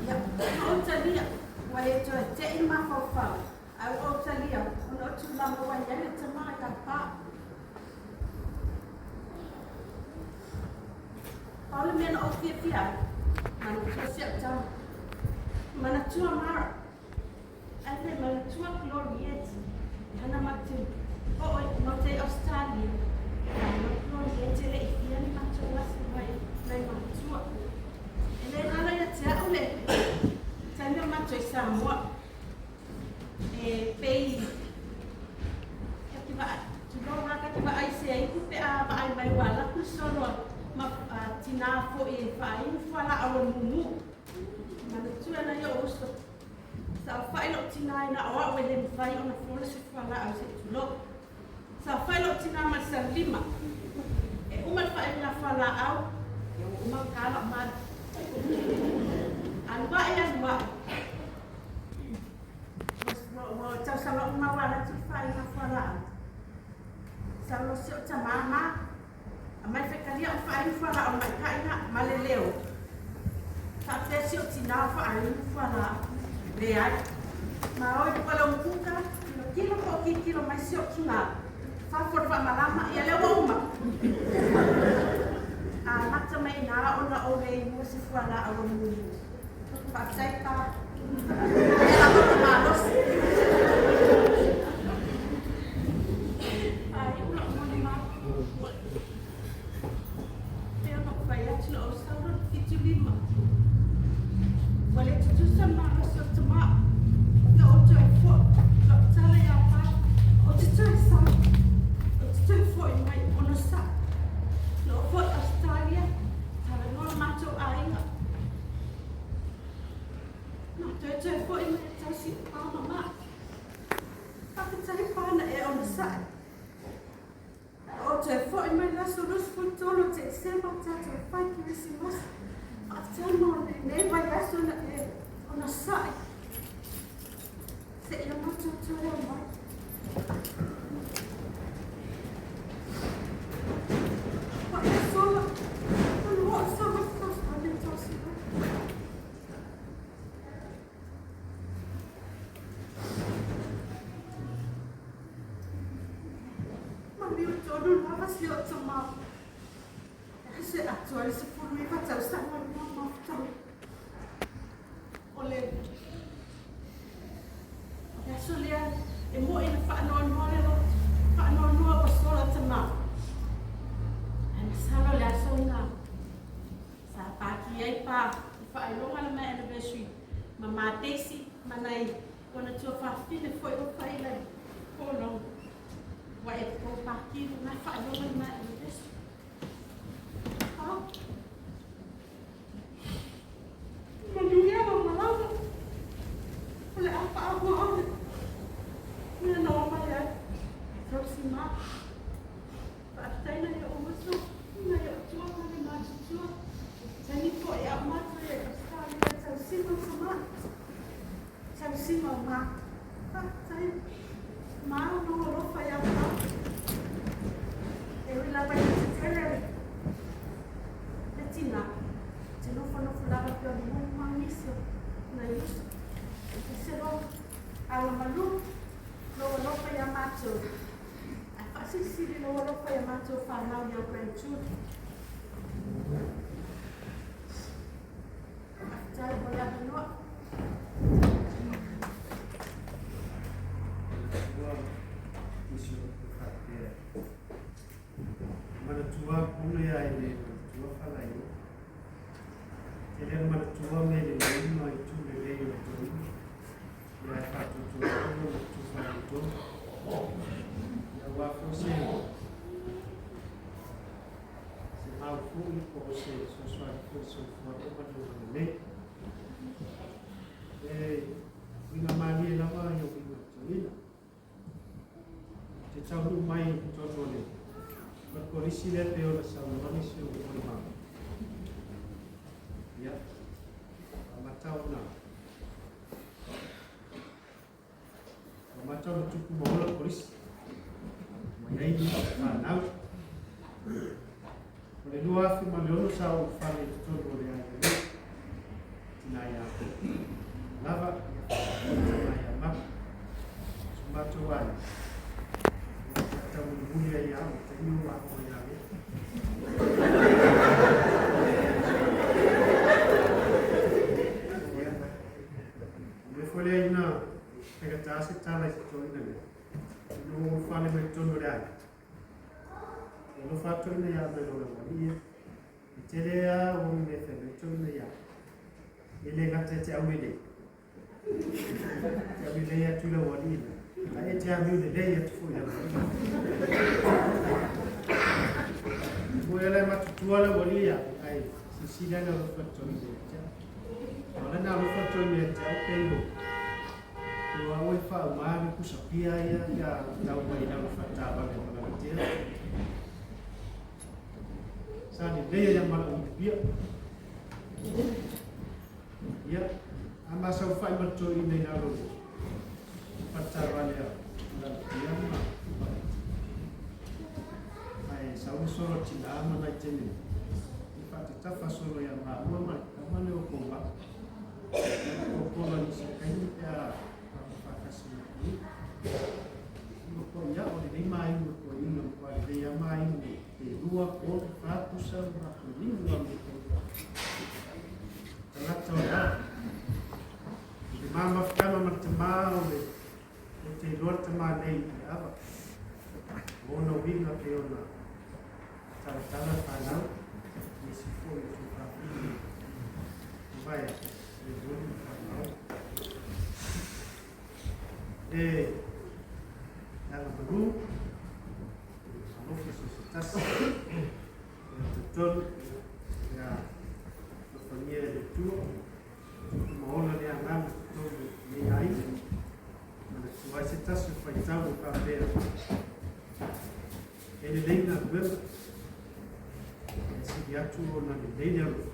Ia, na ou talia, ua le toe tei le mafaufau, ae ua ou talia ona o tulaga ua i ai le tama ia Pa. Pau le mea na ou fiafia ai, manatua si au tama. Manatua Mara. Ae le manatua Gloriette. E hana ma te oo i maota i Australia. A ma Gloriette e le i fia ni matou aso mai nai matua. E le galo ia te au le taimi o matou i Samoa. E pei ka te vaai, tulou lava ka te vaai se aiku pe a vaai mai ua alu atu le solo ma tinā foi e faainu fualaau o le mumu. Manatua nai o'u uso, saofai lo'u tinā ina o a'u e le mafai ona fola se fualaau se i tulou. Saofai lo'u tinā ma le salelima. E uma le faaiuga fualaau, ia ua uma ona ta la'u malu. Alu a'e alu a'e. Ua tausaga uma ua alu atu le faaiuga fualaau. Sau loa si o'u tamā ma aumai faitalia o faainu fualaau maita'i na ma le leo. Faapea si o'u tinā o faainu fualaau. Leai. Ma o i luga o le umukuka, tilotilo po o tilotilo mai si o'u tinā. Fafo le faamalama, ia lea ua uma. Amata mai i ina ona ou le inua se fualaau o mumu. Faafetai pa. Ia lava ta malosi. Faaiu la'u molimau. Pei ona ou fai atu na ou sau loa i le 75. Ua le tutusa le malosi o le tama. Na ou toe foi, la'u tala ia Pa, ou te toe sau, ou te toe foi mai onosai. Na ou foi i Ausetalia, talanoa le matou aiga. Na toe toe foi mai e tausi i Pa ma ma. Faafetai Pa na e onosai. Na ou toe foi mai le aso 23 o Tesema tatou fai Kerisimasi. Faafetai mo lenei vaiaso na e onosai. Seia matou toe omai. se atoa i le 19 tausaga le mafutaga. O le aso lea e mo'i na faanoanoa le loto, faanoanoa ua sola tamā. Ae masalo le aso lena sa paki ai pa i faailoga le my anniversary ma Matesi ma nai ona tuafafine foi ua fai lai polo ua e po paki na faailoga le my anniversary. Ah. Manuia lau malaga. O le a faaauau le mea na oo mai ai. Tausi ma. Faafetai nai o'u uso, nai o'u tua ma le matutua. Taimi foi a o matou i ai Australia i tausiga o tamā. Tausiga o ma. Faafetai. Ma lou alofa ia matou. E ui lava ina tetele le tinā, ou te nofonofo lava pei ona molimau nisi o nai uso. E se lou alamalu, lou alofa ia matou, ae faasilisili lou alofa ia matou fanau i au grandchildren. Faafetai mo le avanoa. Ua nisi o upu faapea, manatua pule ai le manatua falaio. Tele na manatua me lelei ma itu lelei o le toeaina. Ia e faatuatua tonu ma tu faaletonu. Ia aua foi se se mau foi po o se fesoasoani foi i le soifuaga ma le olaga lelei. E uiga malie lava ia uiga o toeaina. Ou te taunuu mai i totonu o le kolisi lea pei ona saunoa nisi o molimau. Ia, amata ona amata ona tupu ma ola kolisi. Ua i ai ni fanau. O le 2006 sa ou fale i totonu o le aiga nei. Tina ia lava, ia tama ia mama. So matou aiga. Ia taumulimuli ai au, taimi o ako ia le. Ia, o le foi lea ina faigata se tala i se toeaina lea. Ina ua ou fale mai totonu o le aiga. E alofa atu ina ia mai lola ualii e. E tele a o mea fai mai toeaina ia. E le gata e te aulelei. Te aulelei atu i lau alii la. Ae e te amiu lelei atu foi i lau alii. Mo e le matutua lau alii ia. Ai, silasila le alofa toeaina ia te au. O le na alofa toeaina ia te au pe ilo. Pe o au e faauma le pusapia ia ia tau mai lalo faatavale ma lalatea. Sa lelei ia mala pia. Ia, a masaufai ma le toeaina i lalo o le faatavale a lalatea ma ae sau le solo tinā ma nai teine i faatatafa solo ia maua ma le tama lea o koma. Ia pola nisi taimi pe a faatasi mai. Ma ko ia o lenei maaiga toeaina ma lelei a maaiga pe lua, tolu, fa pusa ma ko limu a me ko tagata o le ao. I le mamafutaga ma le tamā o le o te iloa le tamā nei i le ava. O ona uiga pei ona talatala fanau, nisi foi o tuafafine mavae atu, e moni ma faamau. E agamalu, alofa so se tasi, e talitonu, ia alofagia e le Atua, tupu ma ola le agaga i totonu o lenei aiga. Manatua ai se tasi o faitau e faapea, e lelei galuega, e sili atu ona lelei le alofa,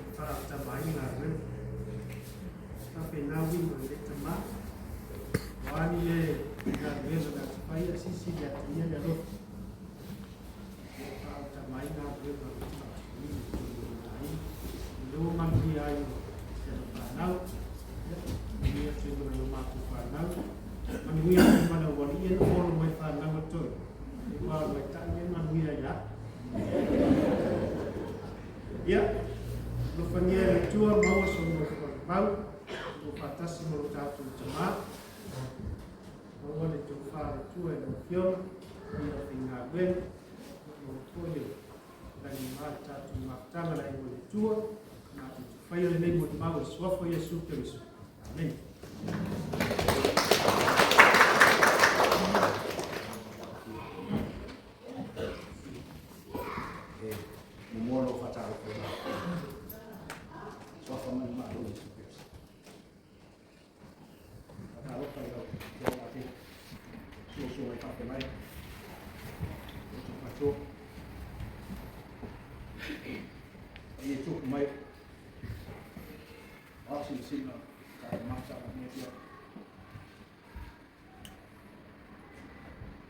e faautama ai galuega. Faapena uiga o le tamā. O a ni le galuega na te fai, a silisili atu ia le alofa. E faautama ai galuega o le faatinoina i totonu o lona aiga. O lea ua manuia ai si ana fanau. Ia, manuia atu ai ma nai o matou fanau. Manuia atu ma le aualii e na olo mai fanau a toe. E ua alu ai tai e manuia ia. Ia, alofagia e le Atua maua sou nofoaga mau, o faatasi ma lo tatou Tamā. Maua le tofa a le Atua i lau Afioga, i le aufaigaluega, maua foi le lagi e mama le tatou mafutaga le aiga o le Atua, matou te faia lenei molimau i le suafa o Iesu Keriso. Amene. E muamua ona ou faatalofa i le suafa ma le Malo o Iesu Keriso. Faatalofa i lau Afioga Patele, susuga i faafeagai, outou faletua, paia e tupu mai, o au silasila tatou mafutaga i lenei afiafi.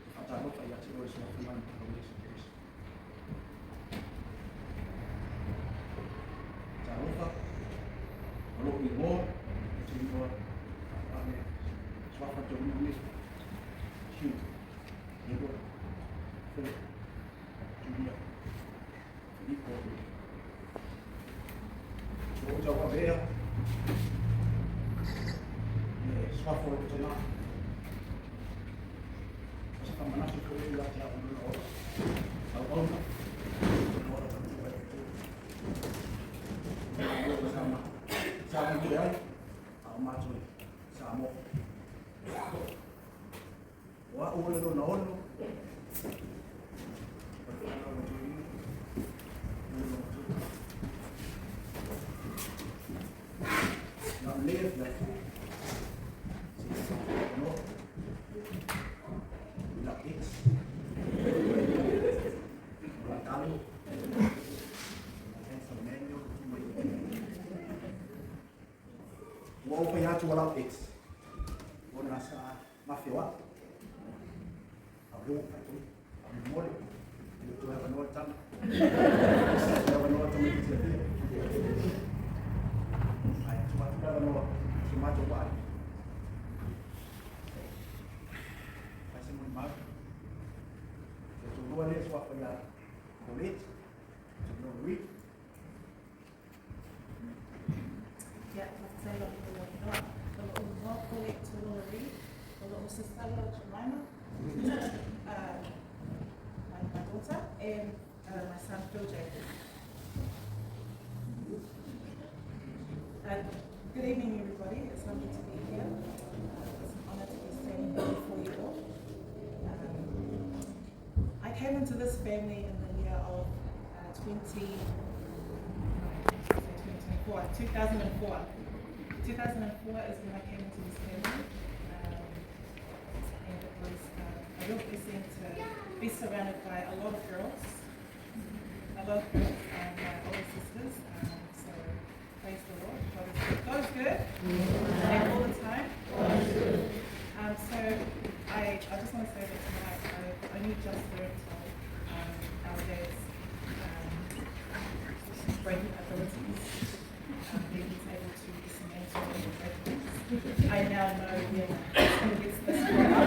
E faatalofa ia te oe suafa ma le Malo o Iesu Keriso. Talofa, o lou igoa, ou te igoa faale suafa toeaina nei, Hugh Edward Philip Junior Filipo. O ou tauavea le suafa o lou tama. O se faamanatu foi ia te au lona ola auauna, lona ola tautua i le Atua. Malo sa sa manuia ai, a o matou i Samoa. O au o le lona ono, o le fanau a toeaina, o le lona tolu. Na o lenei afiafi, se i faatinoa i lau ex, o la talo, handsome man lea o tu mai. Ua ou fai atu o lau ex, ona sa mafioa'i, a o lea ua ou faitauina, faamolemole, e le o toe avanoa le tama. E avanoa tamaitiiti Apia. Ae tuu atu le avanoa i si o matou vaa. Fai se molimau. Le toalua lea suafa ia Colette, Tanoa Reid. Ia, faafetai lava mo le avanoa. O lou igoa Colette Toloa Reid, o lou sister Jemima, my daughter, and my son Phil Jacob. Good evening, everybody. It's lovely to be here. It's an honour to be standing here before you all. I came into this family in the year of 20, 2024, 2004. 2004 is when I came into this family. And it was a real blessing to be surrounded by a lot of girls. A lot of girls, my older sisters. So praise the Lord. God is good. God is good. And all the time. So I just want to say that tonight I've only just learned of our dad's breaking abilities. That he's able to dismantle and break things. I now know where my husband gets this from,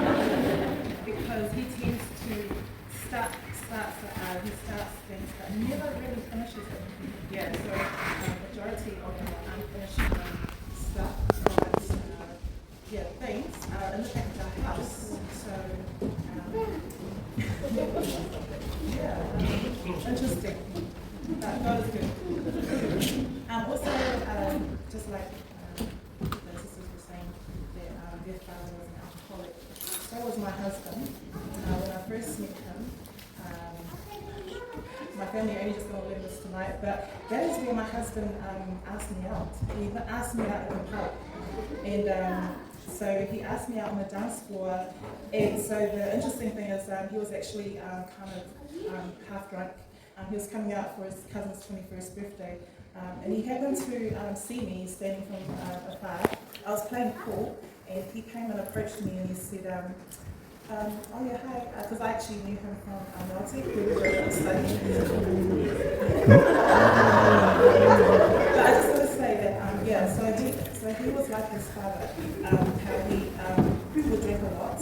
because he tends to start things but never really finishes it. Yeah, so majority of our unfinished stuff, but yeah, things are in the back of our house. So yeah, interesting. But God is good. Also, just like the sisters were saying, that their father was an alcoholic. So was my husband. When I first met him, my family are only just going to learn this tonight, but that is where my husband asked me out. He asked me out at the pub. And so he asked me out on the dance floor. And so the interesting thing is he was actually kind of half drunk. He was coming out for his cousin's 21st birthday. And he happened to see me standing from afar. I was playing pool, and he came and approached me and he said, oh yeah, hi, because I actually knew him from Meltec, where we were studying. But I just want to say that, yeah, so he was like his father, how he would drink a lot.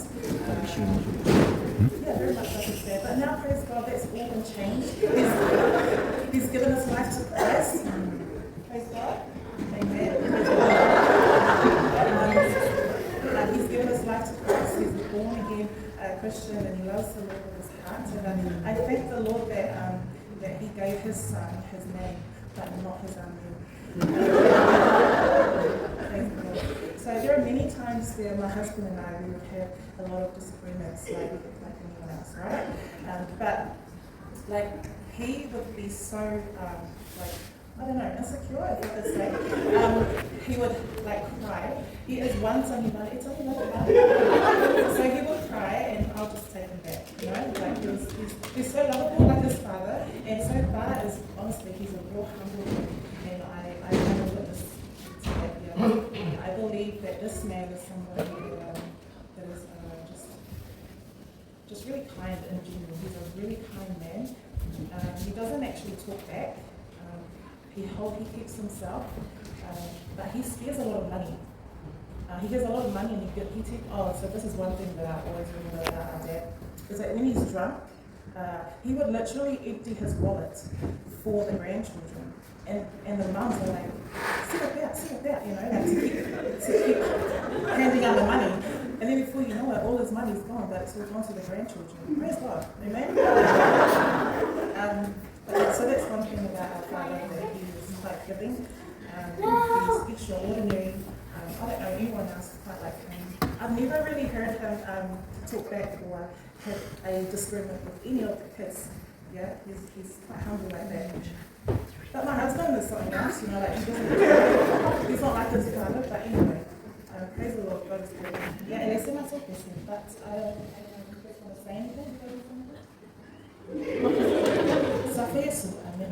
Yeah, very much like his dad. But now, praise God, that's all been changed. He's, he's given his life to Christ. Praise God. Amen. He's given his life to Christ. He's a born again Christian, and he loves the Lord with his heart. And I thank the Lord that that he gave his son his name, but not his own name. Thank the Lord. So there are many times where my husband and I, we would have a lot of disagreements, like anyone else, right? But like he would be so like, I don't know, insecure, if I could say. He would like cry. He is one son, it's only one. So he would cry and I'll just take him back, you know? Like he's so lovable like his father, and so far is honestly he's a real humble man, and I am a witness to that. Yeah. I believe that this man is somebody that is just really kind in general. He's a really kind man. He doesn't actually talk back. He keeps himself, but he spares a lot of money. He has a lot of money, and so this is one thing that I always remember about our dad, is that when he's drunk, he would literally empty his wallet for the grandchildren. And the mums are like, sit up out, you know, like to keep handing out the money. And then before you know it, all his money's gone, but it's all gone to the grandchildren. Praise God, amen? So that's one thing about our father, that he is quite giving. He's extraordinary. I don't know anyone else quite like him. I've never really heard him talk back or have a disagreement with any of the kids. Yeah, he's quite humble like that. But my husband is something else, you know, like he doesn't, he's not like his father, but anyway, praise the Lord, God is good. Yeah, and it's in my talk, but I don't know if you guys want to say anything. Safesu, amen.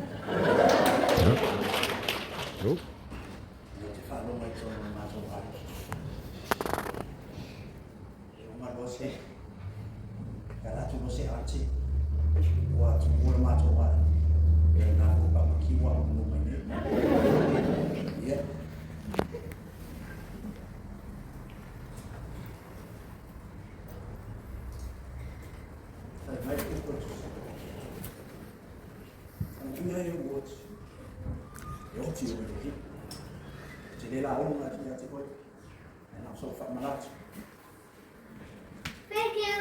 Thank you.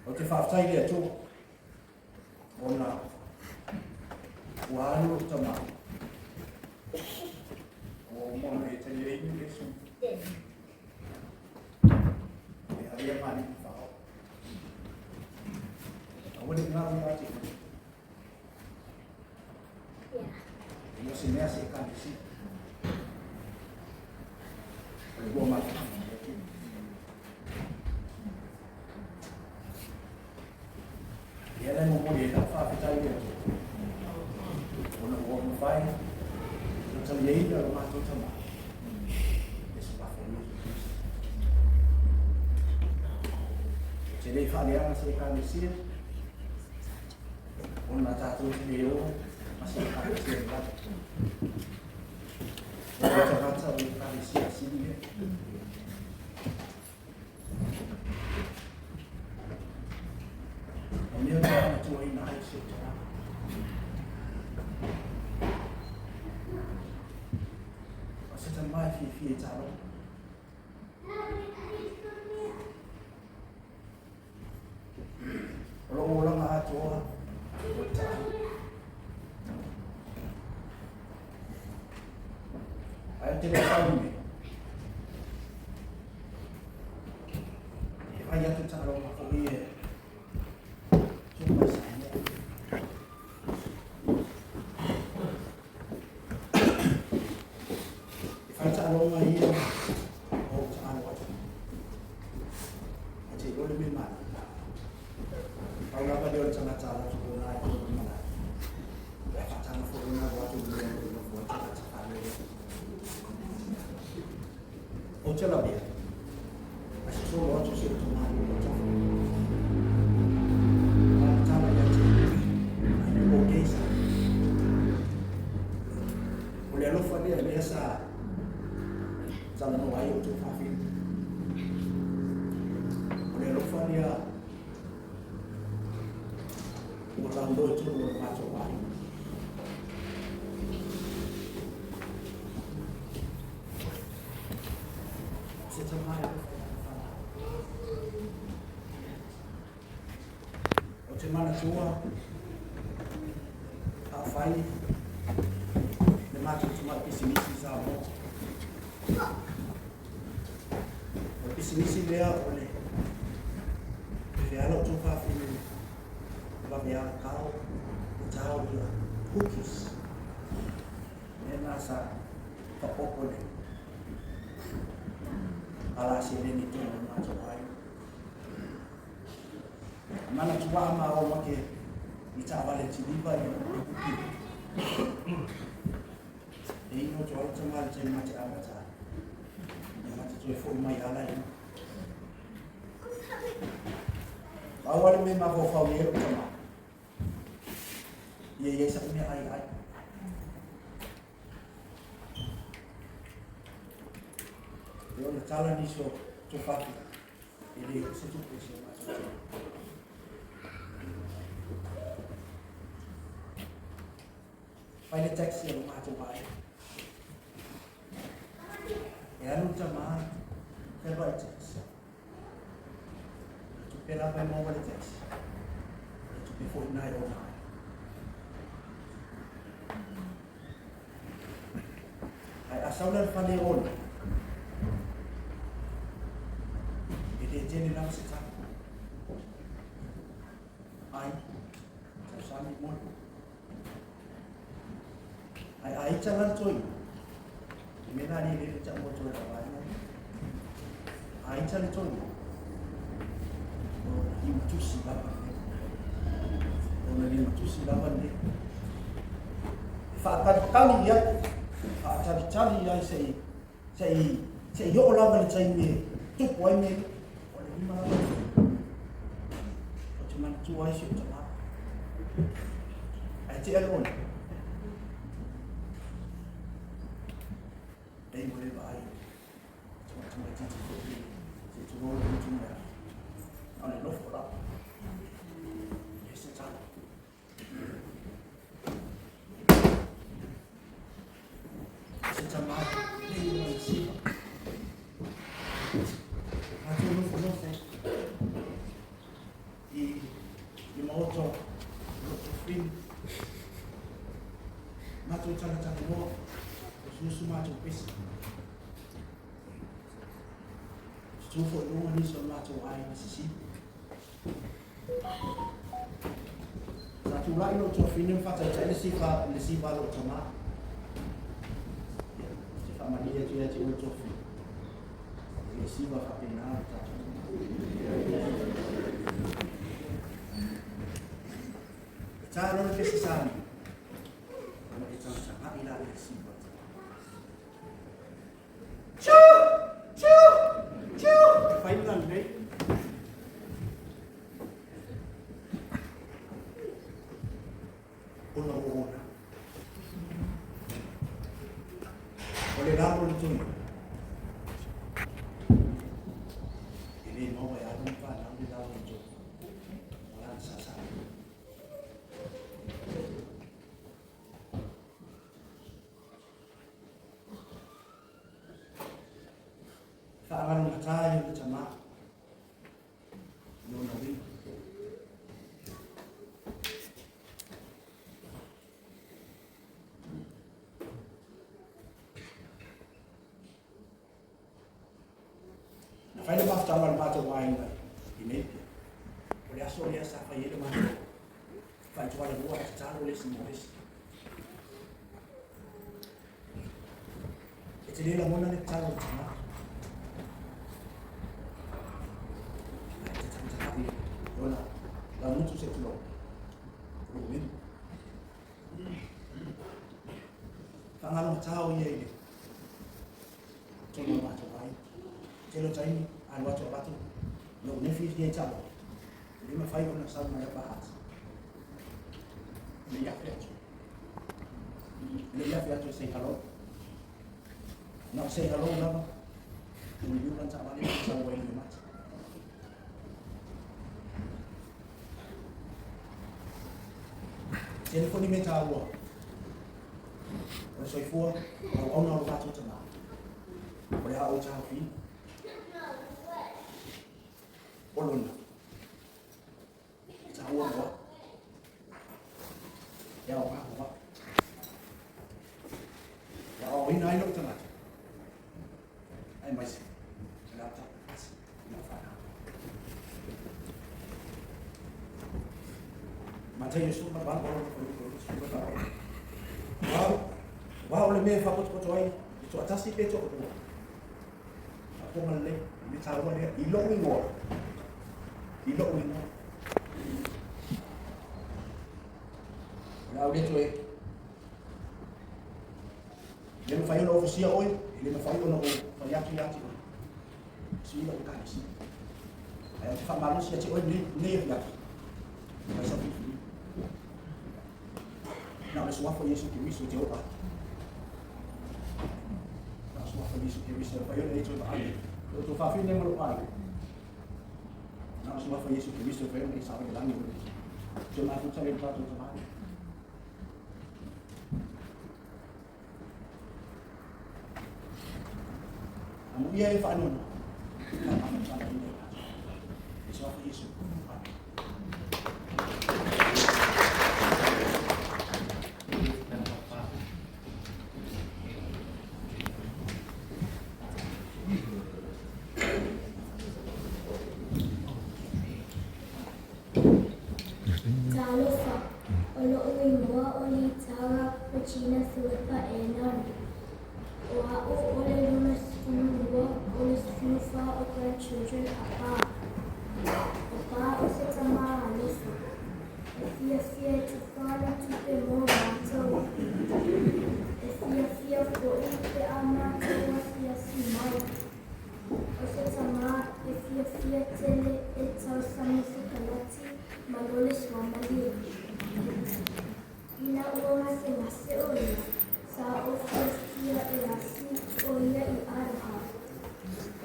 O te whaatai lea tō. O nā. Ua anu o tama. O mona e tani e inu lesu. E aria mani whao. A wani ngā mea te. E mo se mea se e kāne si. O le bua mata. Ia le mo mori e ka whawhitai lea tō. Ona ua mawhai, na tali e ina o mātou tama. E se wawha o Yesu Kristo. Te lei whaaleanga se e kānesia, ona tātou te lei o, ma se e kānesia ni lata. O te tangata o e kānesia sini e. O mea te ana tua ina ai se te rā. O se tamai whiwhi e tāro. O lo oranga atoa o tāro. Ai te le whaunge. E whai atu tāro mako i e. lauloa i totonu o le matou aiga. O se tamā e alofa i lana fanau. Ou te manatua a o fai le matou tamai pisinisi i Samoa. O le pisinisi lea o le feala o tuafafine vave alakao e tao ia cookies. Mea na sa faaopoopo i le ala seleni i totonu o le matou aiga. E manatua a ma o make i taavale tiliva ia kuki. E ino atu ai le tama i le taimi ma te amata ai. E ma te toe foi mai ala i. Pau lava le mea e mafaufau i ai lou tama, ia i ai sa'u mea ai ai. E ona tala nisi o tofaki e le se tupe se matou tele. Fai le taxi a lo matou aiga. E alu le tama, feluai taxi. O le tupe lava e maua i le taxi, o le tupe foi lena e ola ai. Ae a sau la i le fale e ola, e le tele lava se tala. Ai, tausami moni. Ae a ita la le toeaina, le mea lena e le tau atu ai lau aiga. A ita le toeaina, ona limatusi lava lenei. Ona limatusi lava lenei. E faatalitali i ai, faatalitali i ai se i se i se i oo lava le taimi e tupu ai mea o le lima lava. Ou te manatua ai si ou tama. Ae tea le ona. Ei ua le vaai. Tamaitiiti foi se tulou le utu mai. Na o le nofo lava. E se tala. Se tama e lei o sifa. Matou nofonofo i le maota o lou tuafafine. Matou talatalanoa, usuusu matou pese. Tutu foi i luga nisi o le matou aiga sisina. Sa tulai lou tuafafine ma faataitai le sifa, le sifa a lou tama. Ia, ou te faamalie atu ia te oe le tuafafine. E le siva faapena le tatou tama. E ta loa le pese sami, ona e tagatagai la le siva. Tchoo! Tchoo! Tchoo! Fai le lelei. Ona ua ona. O le lalo o le toeaina. E le maua e alo ma fanau le lalo o le toeaina. O lana sasaa. Faagalogata ia o le tama. Lona uiga. Na fai le mafutaga a le matou aiga i Napier. O le aso lea sa fai ai le matou faaitualalua a tatalo le isi mo le isi. E te le lagona le tatalo a le tama. Ae te tagatagai ona laugutu se tulou. O lou mema. Faagalogatā o ia i le tonu o le matou aiga. Tele o taimi, alu atu avatu lou nefi ia i taavale, e le mafai ona sau mai Upper Hutt. E le i afe atu. E le i afe atu e say hello. Na o say hello lava, ua lana taavale ma sau ai i le mata. Tele foi ni mea taua o le soifua o auauna o lo tatou tamā. O le a ou taofiina. O lona. E taua mo au. E aoga mo au. E aoaoina ai lou tagata. Aemaise o le a tatou i lau fanau. Mataio 18 lona fuaiupu 28. Aua o le mea e faapotopoto ai le toatasi pe toalua. Faafofoga lelei, o le mea taua lea, i lou igoa, i lou igoa. O le a ou le toe E le mafai ona ou fusia oe, e le mafai ona ou fai atu ia te oe. Sui lau ekalesia. Ae ou te faamalosi ia te oe i lenei afiafi, fai sau filifiliga. Na o le suafa o Iesu Keriso e te oo ai. Na o le suafa o Iesu Keriso e mafai ona e toe vaai. O lo outou fafine ma lou aiga. Na o le suafa o Iesu Keriso e mafai ona e sao i le lagi o le toe mafuta ai lo tatou Tama. Amuia e faanoanoa, na faamanuiaina i latou. I le suafa o Iesu. Amene. Talofa, o lo'u igoa o Litara Regina Philippa Ann. O a'u o le 22 o le 14 o grandchildren a Pa. O Pa o se tamā alofa. E fiafia e tufā ana tupe mō mātou. E fiafia fo'i pe a mātou asiasi mai. O se tamā e fiafia tele e tausami sikalati ma lole suamalie. Ina ua gasegase ʻo ia, sa ou fiafia e asi ʻo ia i Aloha.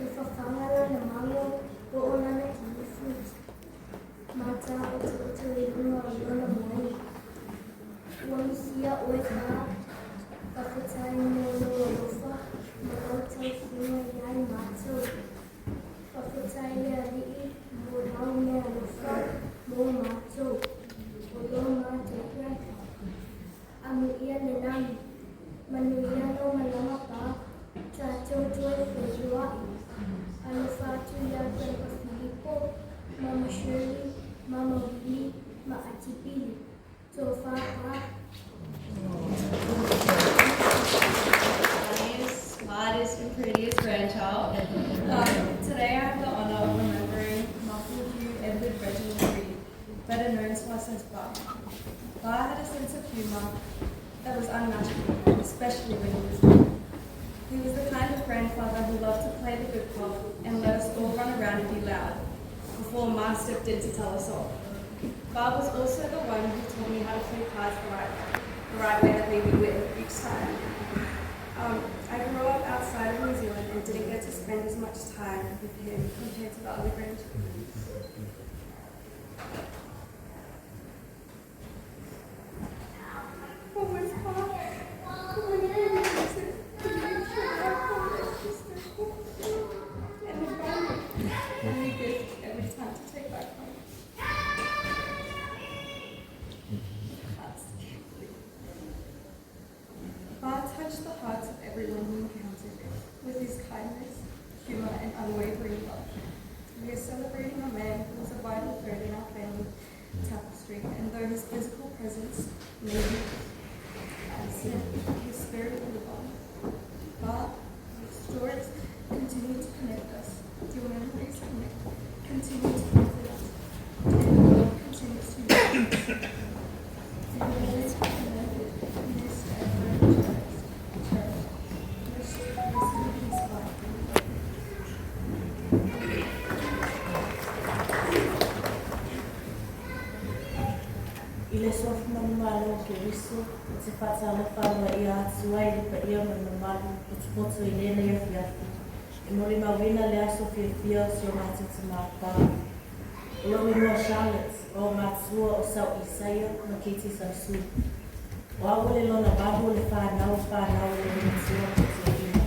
E fafaga lana mago po o lana kiwi fruit ma tāʻotoʻoto i luga o lona moena. Ua misia ʻoe Pa, faafetai mo lou alofa ma lau tausiga iā mātou. Faafetai le Alii mo lau mea alofa mo mātou, o lo mātou grandpa. Amuia le lagi. Manuia lou malama Pa, tatou toe feiloai. Alofa atu iā Grandpa Filipo, Mama Shirley, Mama Willie ma Ati Pili. Tofa Pa. Funniest, smartest, and prettiest grandchild. Today I have the honour of remembering Malcolm Hugh Edward Reginald Reid, better known to us as Ba. Ba had a sense of humour that was unmatchable, especially when he was drunk. He was the kind of grandfather who loved to play the good cop and let us all run around and be loud before Ma stepped in to tell us off. Ba was also the one who taught me how to play cards the right way that made me win each time. I grew up outside of New Zealand and didn't get to spend as much time with him compared to the other grandchildren. Always hard. Whenever we visit, he made sure I found extra circle and would buy me a new gift every time to take back home. Ba touched the hearts of everyone he encountered with his kindness, humor, and unwavering love. We are celebrating a man who was a vital thread in our family tapestry, and though his physical presence may be absent, his spirit will live on. Ba, your stories continue to connect us, your memories continue to comfort us, and your love continues to unite us. You will always be remembered, missed, and forever cherished. Cherished. Rest, rest in peace, Ba. I le Suafa manumalo o Keriso, ou te faatalofa aloaia atu ai i le paia ma le mamalu potopoto i lenei afiafi, e molimauina le aso fiafia o si o matou tamā Pa. O lou igoa o Charlotte, o ou matua o Sau Isaia ma Katie Sausu. O au o le lona valu o le fanau o fanau a le matua ma toeaiina.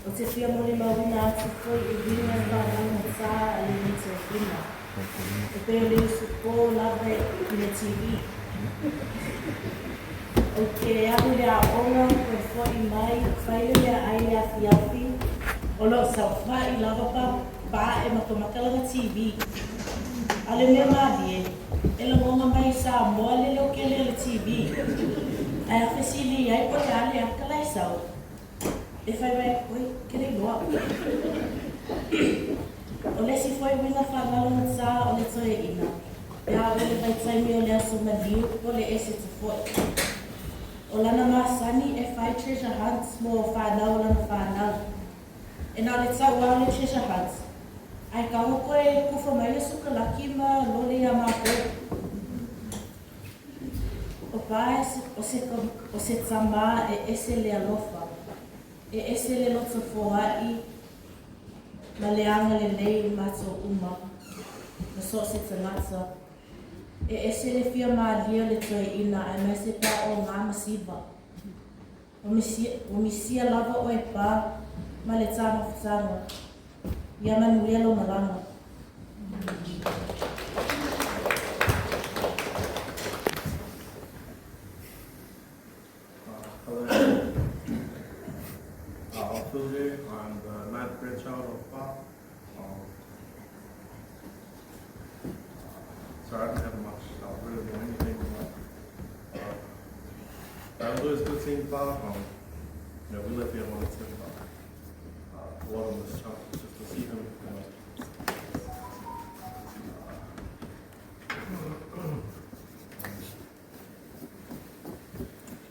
Ou te fia molimauina atu foi e uiga i faalogogata a lenei toeaina. E pei o le usupo lava i le TV. Ou te alu i le aoga, toe foi mai, fai le meaai i le afiafi, o lo o saofai lava pa pa e makamaka lana TV. A o le mea malie, e lagona mai i Samoa le leo kele o le TV. Ae a fesili ai po o le a le aka la e sau, e fai mai, Oi, ke le iloa. O le isi foi uiga faagalogata o le toeaina, pe a oo i le vaitaimi o le aso maliu po o le Eseta foi. O lana masani e fai treasure hunts mo fanau o lana fanau. E na o le tau lava o le treasure hunt, ae tago koe kufa mai le sukalaki ma lole iā matou. O Pa o se, o se tama e ese le alofa, e ese le loto foai ma le agalelei i matou uma, ma so o se tagata. E ese le fia malie o le toeaina aemaise pa o ngā masiva. Ua misia lava oe Pa ma le tāmafutaga. Ia manuia lou malaga. Hello. I'm Phil here. I'm the ninth grandchild of Pa. Sorry, I don't have much. I don't really know anything about. It was always good seeing Pa. We live here in Wellington, but a lot of this chance just to see him.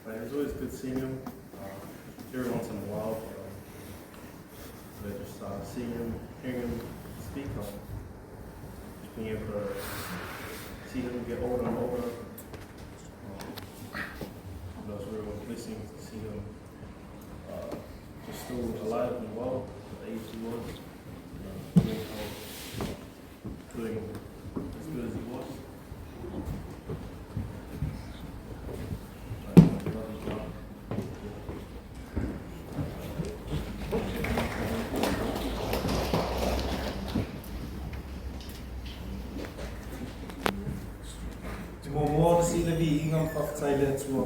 But it was always good seeing him every once in a while. But just seeing him, hearing him speak, just being able to see him get older and older. It's a real blessing to see him just still alive and well at the age he was, doing as good as he was. I love you, John. Te muamua ona sii le viiga ma faafetai i le Atua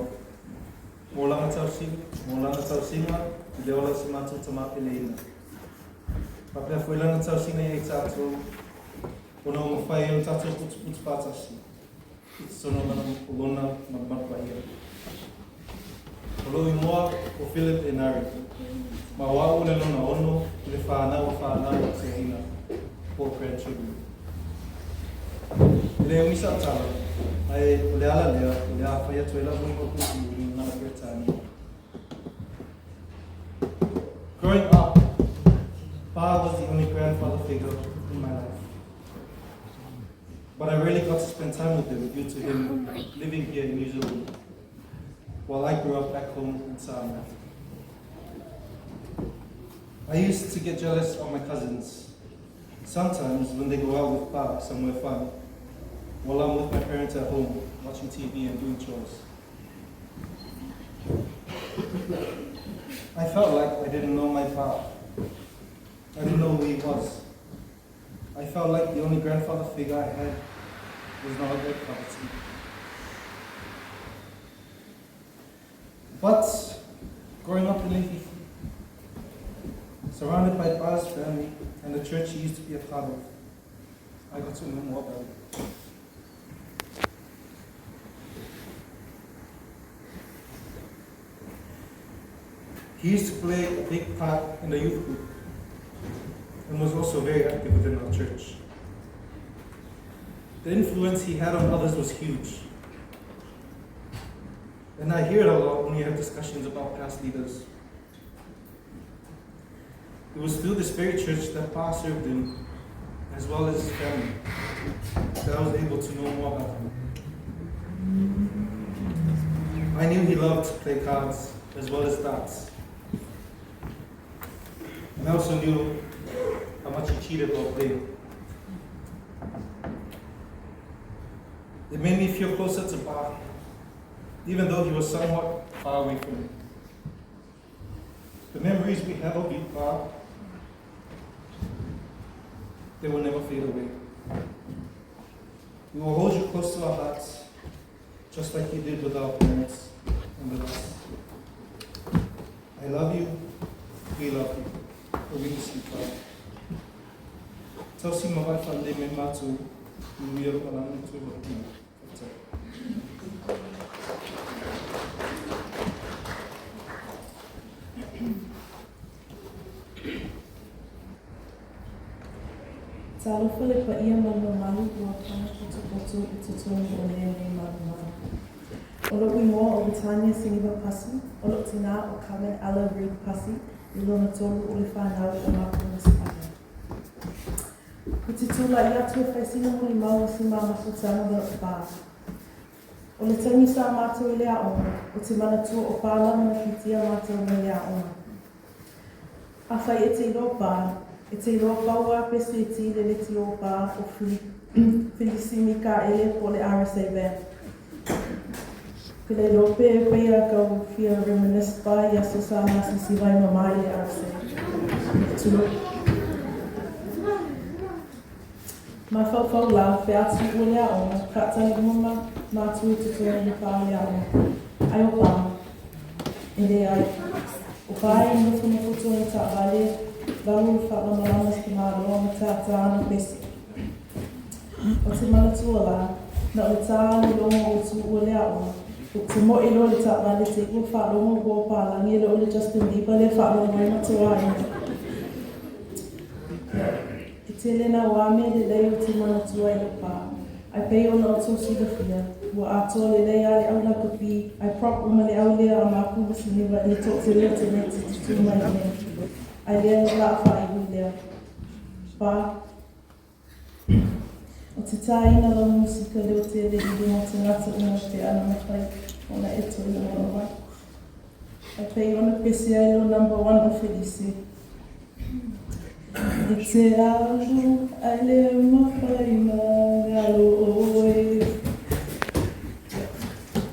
mo lana tausiga, mo lana tausiga i le ola o si matou tama peleina. Faapea foi lana tausiga ia i tatou, ona ua mafai ai ona tatou putuputu faatasi i totonu o lana o lona malumalu paia. O lou igoa o Philip Enari, ma o au o le lona ono i le whanau o whanau o toeaina, four grandchildren. E le umi sa'u tala, ae o le ala lea o le a fai atu ai lau molimau puupuu i le gagana Peretania. Growing up, Pa was the only grandfather figure in my life. But I rarely got to spend time with him due to him living here in New Zealand, while I grew up back home in Samoa. I used to get jealous of my cousins, sometimes when they go out with Pa somewhere fun, while I'm with my parents at home watching TV and doing chores. I felt like I didn't know my Pa. I didn't know who he was. I felt like the only grandfather figure I had was not a grandfather to me. But growing up in Leififi, surrounded by Pa's family and the church he used to be a part of, I got to know more about him. He used to play a big part in the youth group and was also very active within our church. The influence he had on others was huge. And I hear it a lot when we have discussions about past leaders. It was through this very church that Pa served in, as well as his family, that I was able to know more about him. I knew he loved to play cards as well as darts. And I also knew how much he cheated while playing. It made me feel closer to Ba, even though he was somewhat far away from me. The memories we have of you, Ba, they will never fade away. We will hold you close to our hearts, just like you did with our parents and with us. I love you. We love you. But we miss you, Ba. Tausi mawai whale me mātou, nui aro alanga tō wahina. Whakatau. Talofa le paia ma le mamalu ua pana potopoto i totonu o lenei malumalu. O lo'u igoa o Witania Siniva Pasi, o lo'u tinā o Carmen Ella Reid Pasi, i lona tolu o le fanau o mākou ma Sipania. Ou te tulai atu e fai sina molimau i si ma mafutaga ma lo'u pa. O le taimi sa mātou i le aoga, ou te manatua o Pa lana na fitia mātou mai le aoga. Afai e te iloa Pa, e te iloa pau a pese e ti le leti o Pa o Filisi Mikaele po o le RSA Band. Ke le iloa pe e pei a kau fia reminisce Pa i aso sa masisi vai ma ma i le RSA. Tulou. Mafaufau la, pe atu ua le aoga, taatali uma ma matou i totonu i le pa o le aoga. Ai o Pa? E leai. O Pa e nofonofo tona taavale, valu i faalamalama i te tamaloa ma taataa ana pese. O te manatua la, na o le tā le logo o tu ua le aoga. O te moe loa le taavale te ua faalogo ua o Palangi e le o le Justin Bieber lea faalogo ai ma toa aiga. E tele nā wā mea lelei o te manatua i lou pa, ai pei ona outou silafia, ua atoa lelei a le au lakapi, ai prop uma le au lea a mākou ma Siniva i le toatele o tamaiti tutū mai nei. Ai lea no la faaiu lea. Pa, o te tāina lau musika leo tele i luga o tagata uma pe ana mawhai ona e toi ona wai. Ai pei ona pese ai lo number one o Felice. E te alu ai le mawhai ma ngalo oe.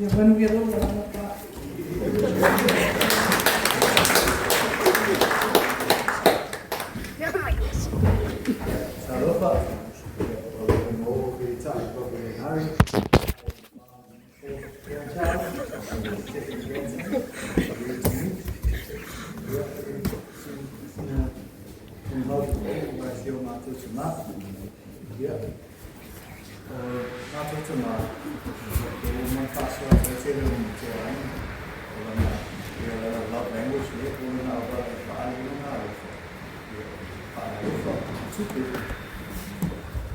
Ia manuia lou malaga pa. Talofa, o lou igoa o Felitai Papalenari, grandchild, second grandson of Reed to me. Ia, sina molimau mai si o mātou tamā. Ia, o mātou tamā, o mai whāsoa te tele o te aiga, o lana, ia lana love language le, o lana auala e whaali i lana alofa. Ia, whaalofa, tupe.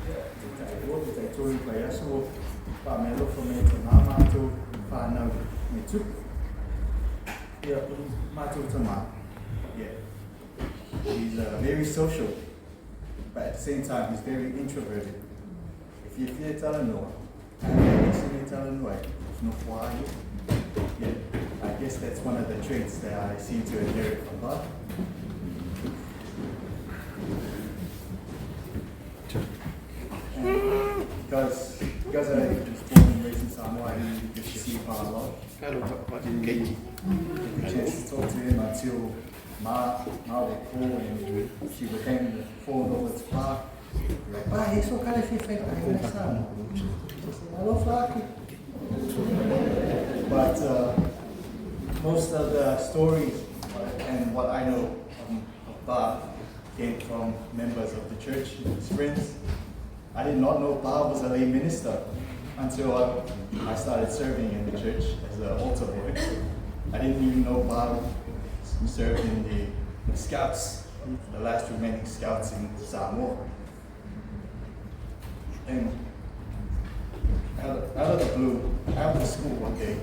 Ia, te tai rua, te tai tolu pai aso, whaamealofa me te mā mātou, whānau me tupe. Ia, o mātou tamā. Yeah. He's very social, but at the same time, he's very introverted. If you fia talanoa, a leai se mea talanoa ai, nofo a ia. Yeah, I guess that's one of the traits that I seem to inherit from God. And because I was born and raised in Samoa, I didn't get to see Pa a lot. Didn't get the chance to talk to him until Ma would call and she would hand the phone over to Pa. Like, Pa, he so kare fi fai pa i Samoa. I said, alofa aku. But most of the stories and what I know of Ba came from members of the church, his friends. I did not know Ba was a lay minister until I started serving in the church as an altar boy. I didn't even know Ba served in the scouts, the last remaining scouts in Samoa. And out of the blue, after school one day,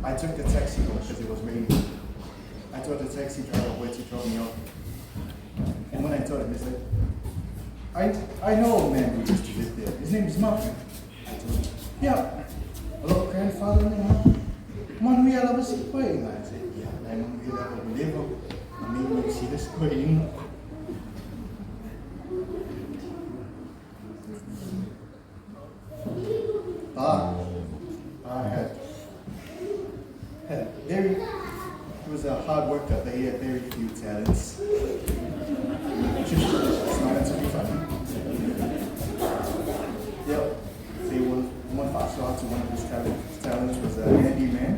I took the taxi home because it was raining. I told the taxi driver where to drop me off. And when I told him, he said, I know a man who used to live there. His name is Martin. I told him, yeah, a little grandfather now. Manuia lava si koe. I said, yeah, lai manuia lava o levo. Ma me me si le koe inga. very, he was a hard worker, but he had very few talents. It's not meant to be funny. Yep. See, one faasoa atu one of his talents was a handyman.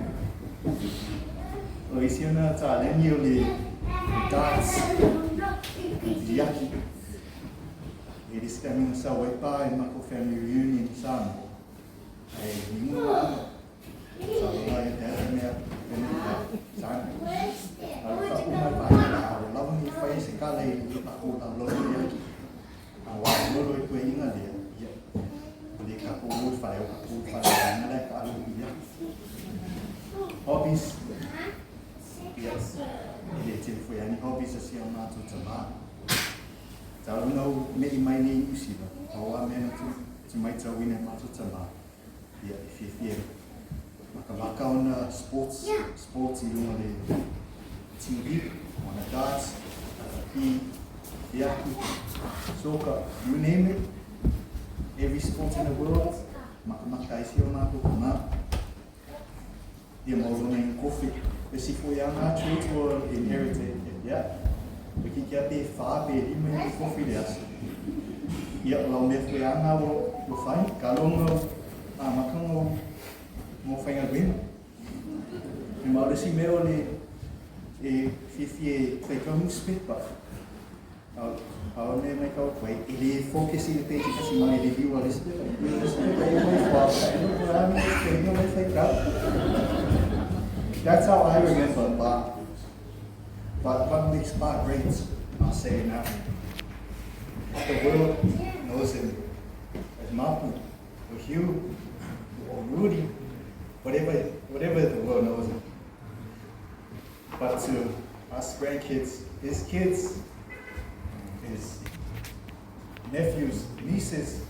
O isi ona taleni o le darts, le liaki. E le se taimi na sau ai Pa i matou family reunion i Samoa. Ae ligo le vaaiga. Sa lola ia dad le mea penei pa sana. A o le faaupuga a le vaaiga, a ua lava ni fai se kala i le takou lalolo liaki. A ua lolo i puaiga lea, ia, o le takou o i fale, o takou i fale vaega la e taalo i liaki. Hobbies. Yes. E le tele foi lava ni hobbies a si o matou tamā. Talu ona ou me'i mai nei i Niu Sila, pau lava mea na te matauina i matou tamā, ia, e fiafia e makamaka ona sports, sports i luga o le TV, ona darts, rugby, liaki, soccer, you name it, every sport in the world, makamaka ai si o matou tamā. Ia ma o lona inu kofi. E si foi aga atu e tua inherited, ia. Pe ki kia pe whā pe lima inu kofi le aso. Ia, o lau mea foi aga ua ua fai, ka longa o a maka ngo ngo faigaluega. E ma o le isi mea o le e fiafia e faitau newspaper. A o le mea mai kau atu ai, e le focus i le page e tasi ma e liliu a le isi pepa, e le isi pepa e mai fua, e no ko rā me te inga mai whaitau. That's how I remember Ba. But what makes Ba great, I'll say it now. The world knows him as Mapu, or Hugh, or Rudy, whatever the world knows him. But to us grandkids, his kids, his nephews, nieces,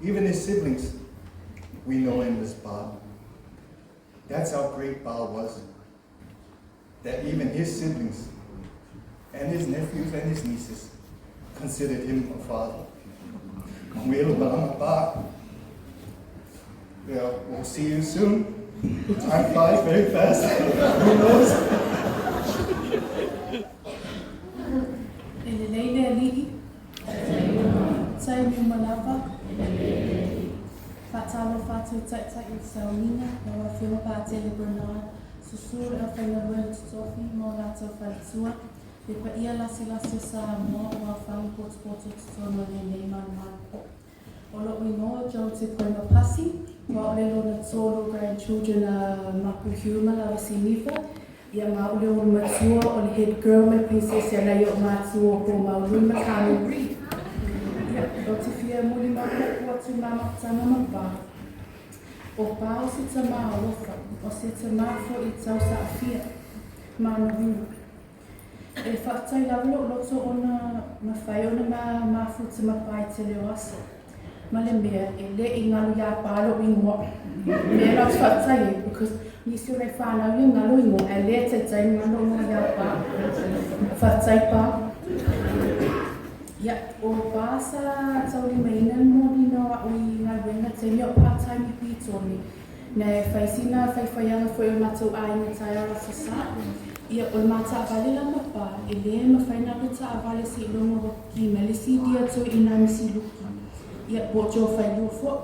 even his siblings, we know him as Ba. That's how great Ba was. That even his siblings and his nephews and his nieces considered him a father. Manuia lou malaga Pa. Yeah, we'll see you soon. Time flies very fast. Who knows? E lelei le alii. Taimi uma lava. Faatalofa atu i Taitai o le Sauniga, lau Afioga Patele Bernard, susu le aufaigaluega totofi ma o latou faletua, le paia lasilasi o Samoa ua afaga potopoto i totonu o lenei malumalu. O lo'u igoa o Joe Te Poima Pasi, ua o le lona tolu grandchildren a Mapu Hugh ma Lavasi Niva, ia ma o le olo matua o le head girl ma le princess ia nai o'u matua o Pōmaului ma Carmen Reid. Ia, ou te fia molimau puupuu atu i mā mafutaga ma Pa. O Pa o se tamā alofa, o se tamā fo'i tau sa'afia ma ana uiga. E faafetai lava lo'u loto ona mafai ona ma mafuta ma Pa i tele o aso. Ma le mea, e le i galo iā Pa lo'u igoa. Mea la ou te faafetai ai, because nisi o nai whanau ia ngalo ingoa, ae le taitai ngalo ingoa iā Pa. Faafetai Pa. Ia, o Pa sa taulimaina le moliina o a'u i galuega taimi o part time i Petone. Na e fai sina faifaiaga foi o matou aiga taeao aso Sa. Ia, o le ma taavale la ma Pa, e le mafai ona alu taavale seiloga ua ki mai le CD a toeaiina Misi Luki. Ia, po o Joe Failua foi.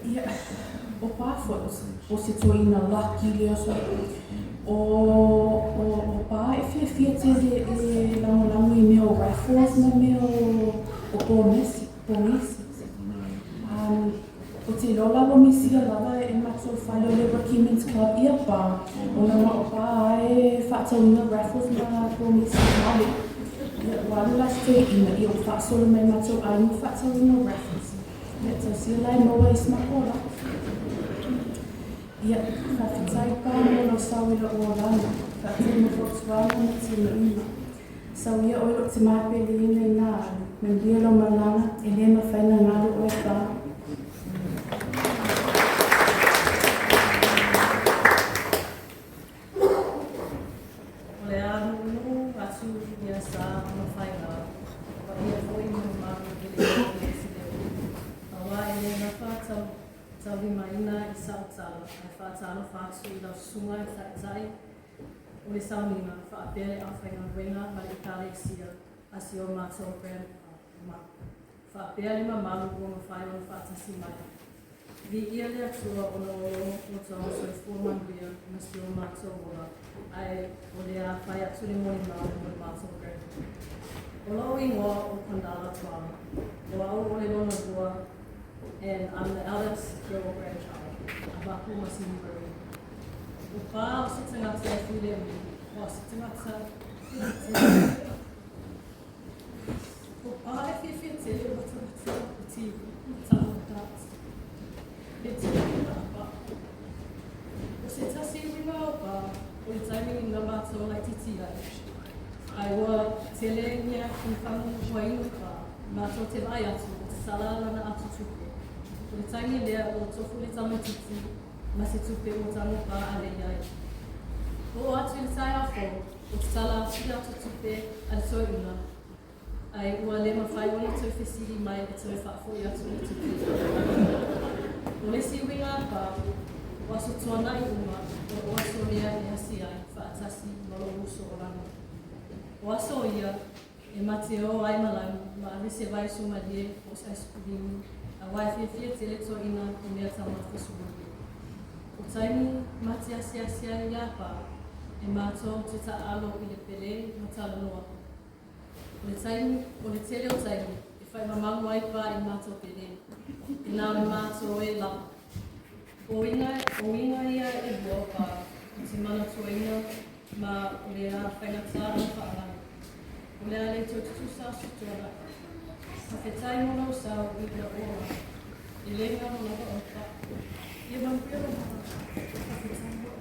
Ia, o Pa foi, o se toeaina lucky lea so o, o, o Pa e fiafia tele e lagolago i mea o raffles ma mea o, o pōmesi, pōgesi. Ou te iloa la ua misia lava e matou fale o le Rookie Men's Club ia Pa, ona ma o Pa e faatauina raffles ma pōgesi male. Ia, ua alu la se toeaina, ia ua faasolo mai matou aiga faatauina raffles. Ia, tausia la e maua ai si matou lako. Ia, faafetai Pa mo lou sao i lou olaga, faafetai mo fautuaga ma timaiga. Sau ia oe lou tamā peleina i nā alu, manuia lau malaga, e le mafai na galo oe Pa. O le alūlū atu i a sa ma faiga, paia foi ma mamalu e le o le isi leo. Auā e le nafa taulimaina i sa'u tatalo ae faatalofa atu i lau susuga i le Taitai o le Sauniga faapea le aufaigaluega ma le Ekalesia a si o matou Grandpa ma faapea le mamalu ua mafai ona faatasi mai. Viia le Atua ona o lo outou soifua manuia ma si o matou ola, ae o le a fai atu le molimau mo le matou Grandpa. O lou igoa o Kandala Tuala, o au o le lona lua and I'm the eldest girl grandchild a Mapu ma Siniva Reid. O Pa o se tagata e filemu, o se tagata O Pa e fiafia tele o matamata o TV, ma tala o darts. E tele ki pa. O se tasi uiga o Pa, o le taimi ina matou laitiiti ai. Ai ua tele mea fuifagu ua inu Pa, matou te vaai atu o tatala lana atu tupe. O le taimi lea ua tofu le tamaitiiti ma se tupe ua tago Pa a leai. O atu i le taeao fou, o tatala atu le atu tupe a le toeaina, ai ua le mafai ona toe fesili mai e toe faafoi atu le tupe. O le isi uiga a Pa, o aso tuanai uma, o aso lea e asi ai faatasi ma lou uso o Lagi. O aso ia e ma te o ai ma Lagi ma ave se vaiaso malie po o se aisakulimi, auā e fiafia tele toeaiina i mea taumafa suamalie. O taimi ma te asiasi ai iā Pa, e matou te taaalo i le pele ma talanoa. O le taimi, o le tele o taimi, e faimamagu ai Pa i matou pele, i na o le matou e lava. O uiga ia e lua o Pa, ou te manatuaina ma o le a faigata ona faalagi. O le a le toe tutusa aso tuanai. Faafetai mo lou sao i lou ola. E le galo lava oe Pa. Ia manuia lou malaga. Faafetai mo oe.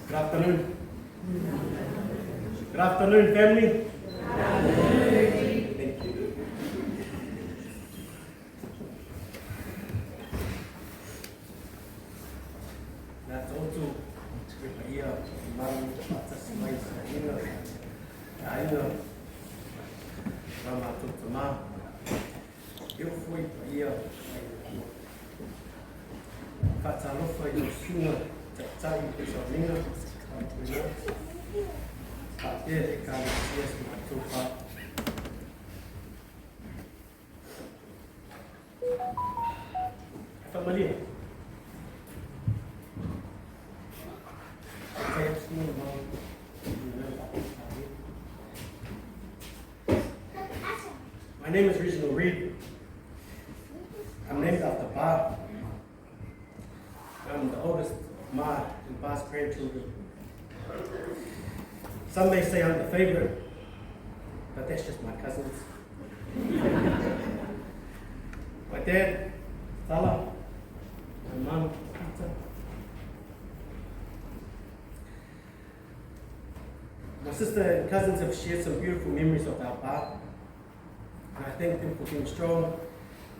Good afternoon. Good afternoon, family. Thank you. Nā tōtu, te paia, mamalu, faatasi mai sauniga, aiga, la matou tamā, e oo foi paia mai le Atua. Faatalofa i lau susuga taitai o le sauniga, faapea le Ekalesia si matou pa. Faamalie. Fai atu se molimau i le mea faapena. My name is Reginald Reid. I'm named after Ba. I'm the oldest of Ma and Ba's grandchildren. Some may say I'm the favorite, but that's just my cousins. My dad, Tala, my mum, Peter. My sister and cousins have shared some beautiful memories of our Ba, and I thank them for being strong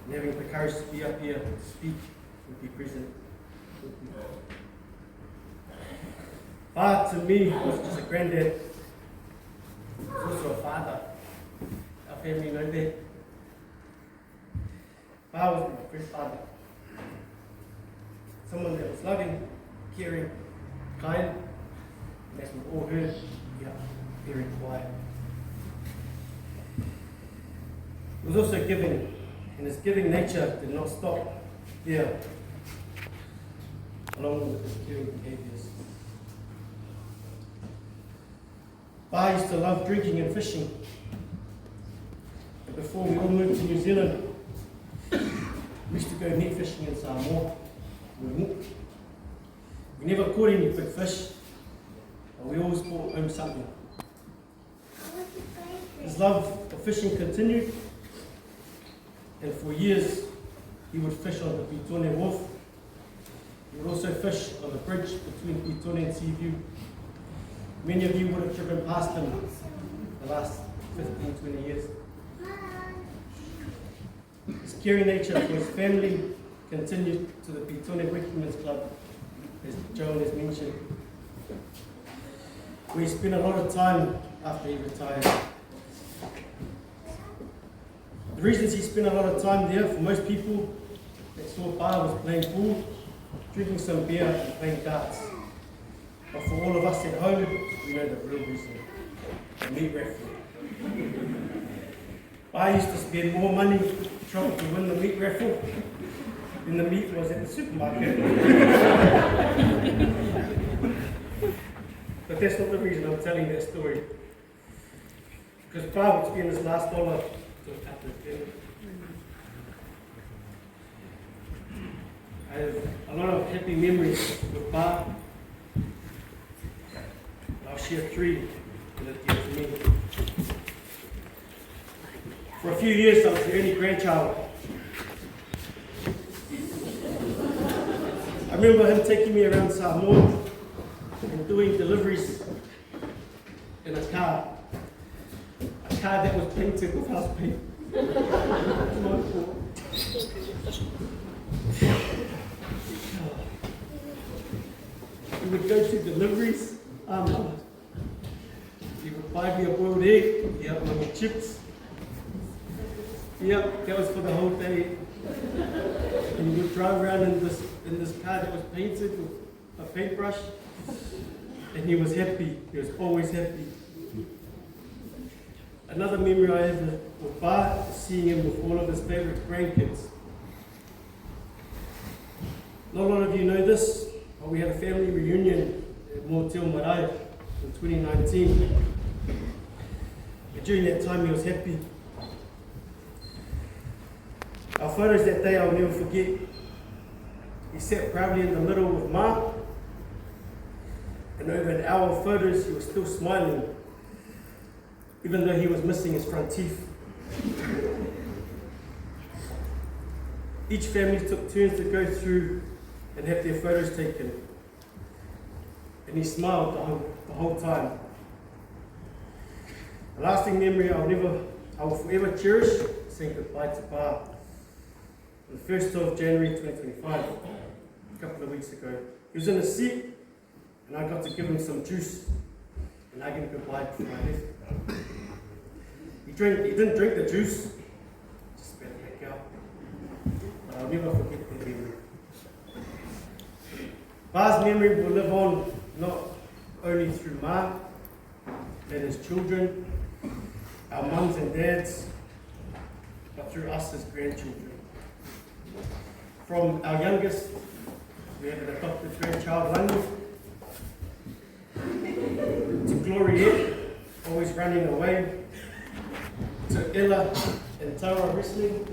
and having the courage to be up here to speak and be present with me. Ba to me was just a granddad, he was also a father. Our family know that. Ba was my grandfather. Someone that was loving, caring, kind, and as we've all heard, yeah, very quiet. He was also giving, and his giving nature did not stop there, along with his caring behaviors. Ba used to love drinking and fishing. And before we all moved to New Zealand, we used to go net fishing in Samoa. We never caught any big fish, but we always brought home something. His love of fishing continued, and for years he would fish on the Petone Wharf. He would also fish on the bridge between Petone and Seaview. Many of you would have driven past him the last 15, 20 years. His caring nature for his family continued to the Petone Workingmen's Club, as Joan has mentioned. We spent a lot of time after he retired. The reasons he spent a lot of time there, for most people that saw Ba was playing pool, drinking some beer and playing darts. But for all of us at home, we know the real reason. The meat raffle. I used to spend more money trying to win the meat raffle than the meat was at the supermarket. But that's not the reason I'm telling that story. Because Ba would spend his last dollar to look after his family. I have a lot of happy memories with Ba. I'll share three that are dear to me. For a few years, I was the only grandchild. I remember him taking me around Samoa and doing deliveries in a car. A car that was painted with house paint. My fault. We would go to deliveries. He would buy me a boiled egg, yeah, with chips. Yeah, that was for the whole day. And he would drive around in this car that was painted with a paintbrush. And he was happy. He was always happy. Another memory I have with Ba is seeing him with all of his favorite grandkids. Not a lot of you know this, but we had a family reunion at Mōteo Marae in 2019. And during that time, he was happy. Our photos that day I'll never forget. He sat proudly in the middle with Ma, and over an hour of photos, he was still smiling, even though he was missing his front teeth. Each family took turns to go through and have their photos taken. And he smiled the whole time. A lasting memory I will forever cherish, saying goodbye to Ba. On the 1st of January 2025, a couple of weeks ago. He was in a seat, and I got to give him some juice, and I gave him goodbye before I left. He didn't drink the juice, just spat it back out. But I'll never forget that memory. Ba's memory will live on not only through Ma and his children, our mums and dads, but through us as grandchildren. From our youngest, we have an adopted grandchild, Lani, to Gloriette, always running away, to Ella and Tara wrestling,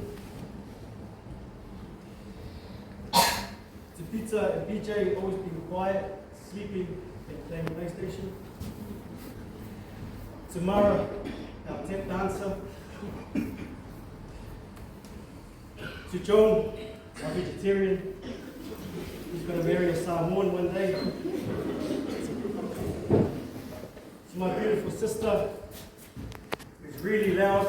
to Peter and BJ always being quiet, sleeping and playing PlayStation, to Mara, our tap dancer, to Joan, our vegetarian, who's going to marry a Samoan one day, to my beautiful sister, who's really loud,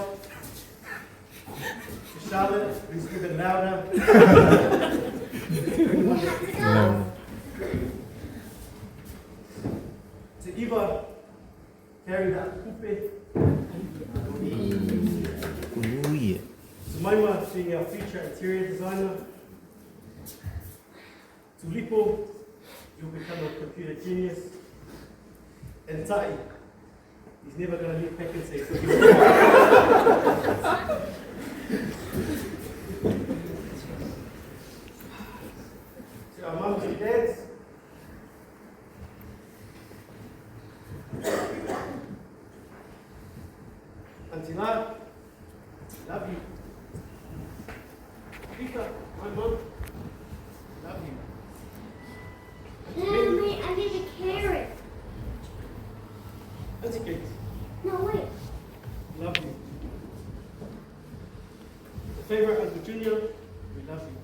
to Charlotte, who's even louder. To Eva, carrying the kupe. To Maima, being our future interior designer. To Lipo, you'll become a computer genius. And Tai, he's never going to leave Pak'nSave. To our mums and dads, Auntie La, love you. Peter, my mum, love you. Mommy, I need a carrot. Auntie Kate. No, wait. Love you. The favorite Uncle Junior, we love you.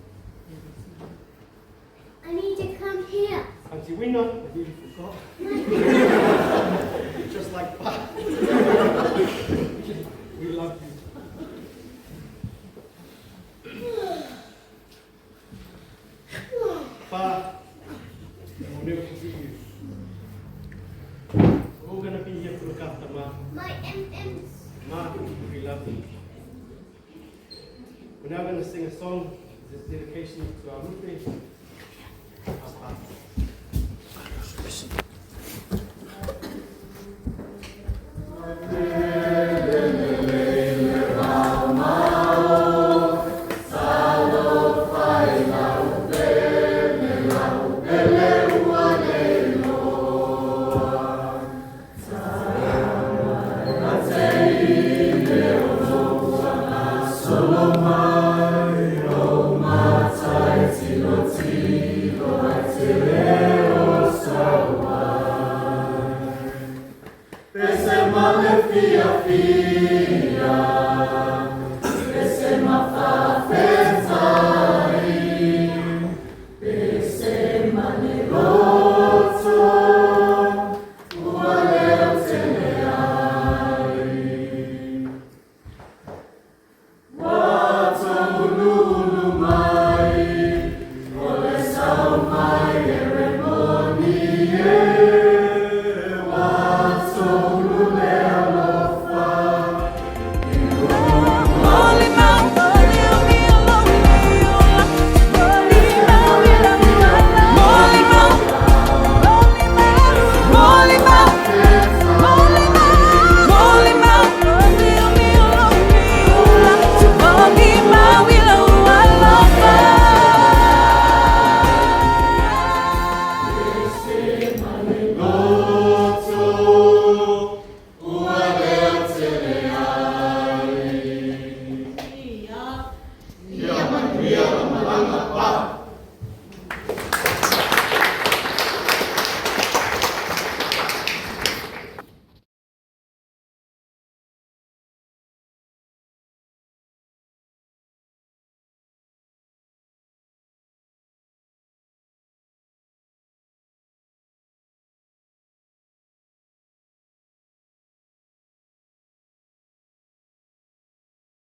I need to come here. Auntie Wina, I nearly forgot. Just like Pa. We love you. Pa, we'll never forget you. We're all going to be here to look after Ma. My MMs. Ma, we love you. We're now going to sing a song. This is dedication to our Lupe, our father.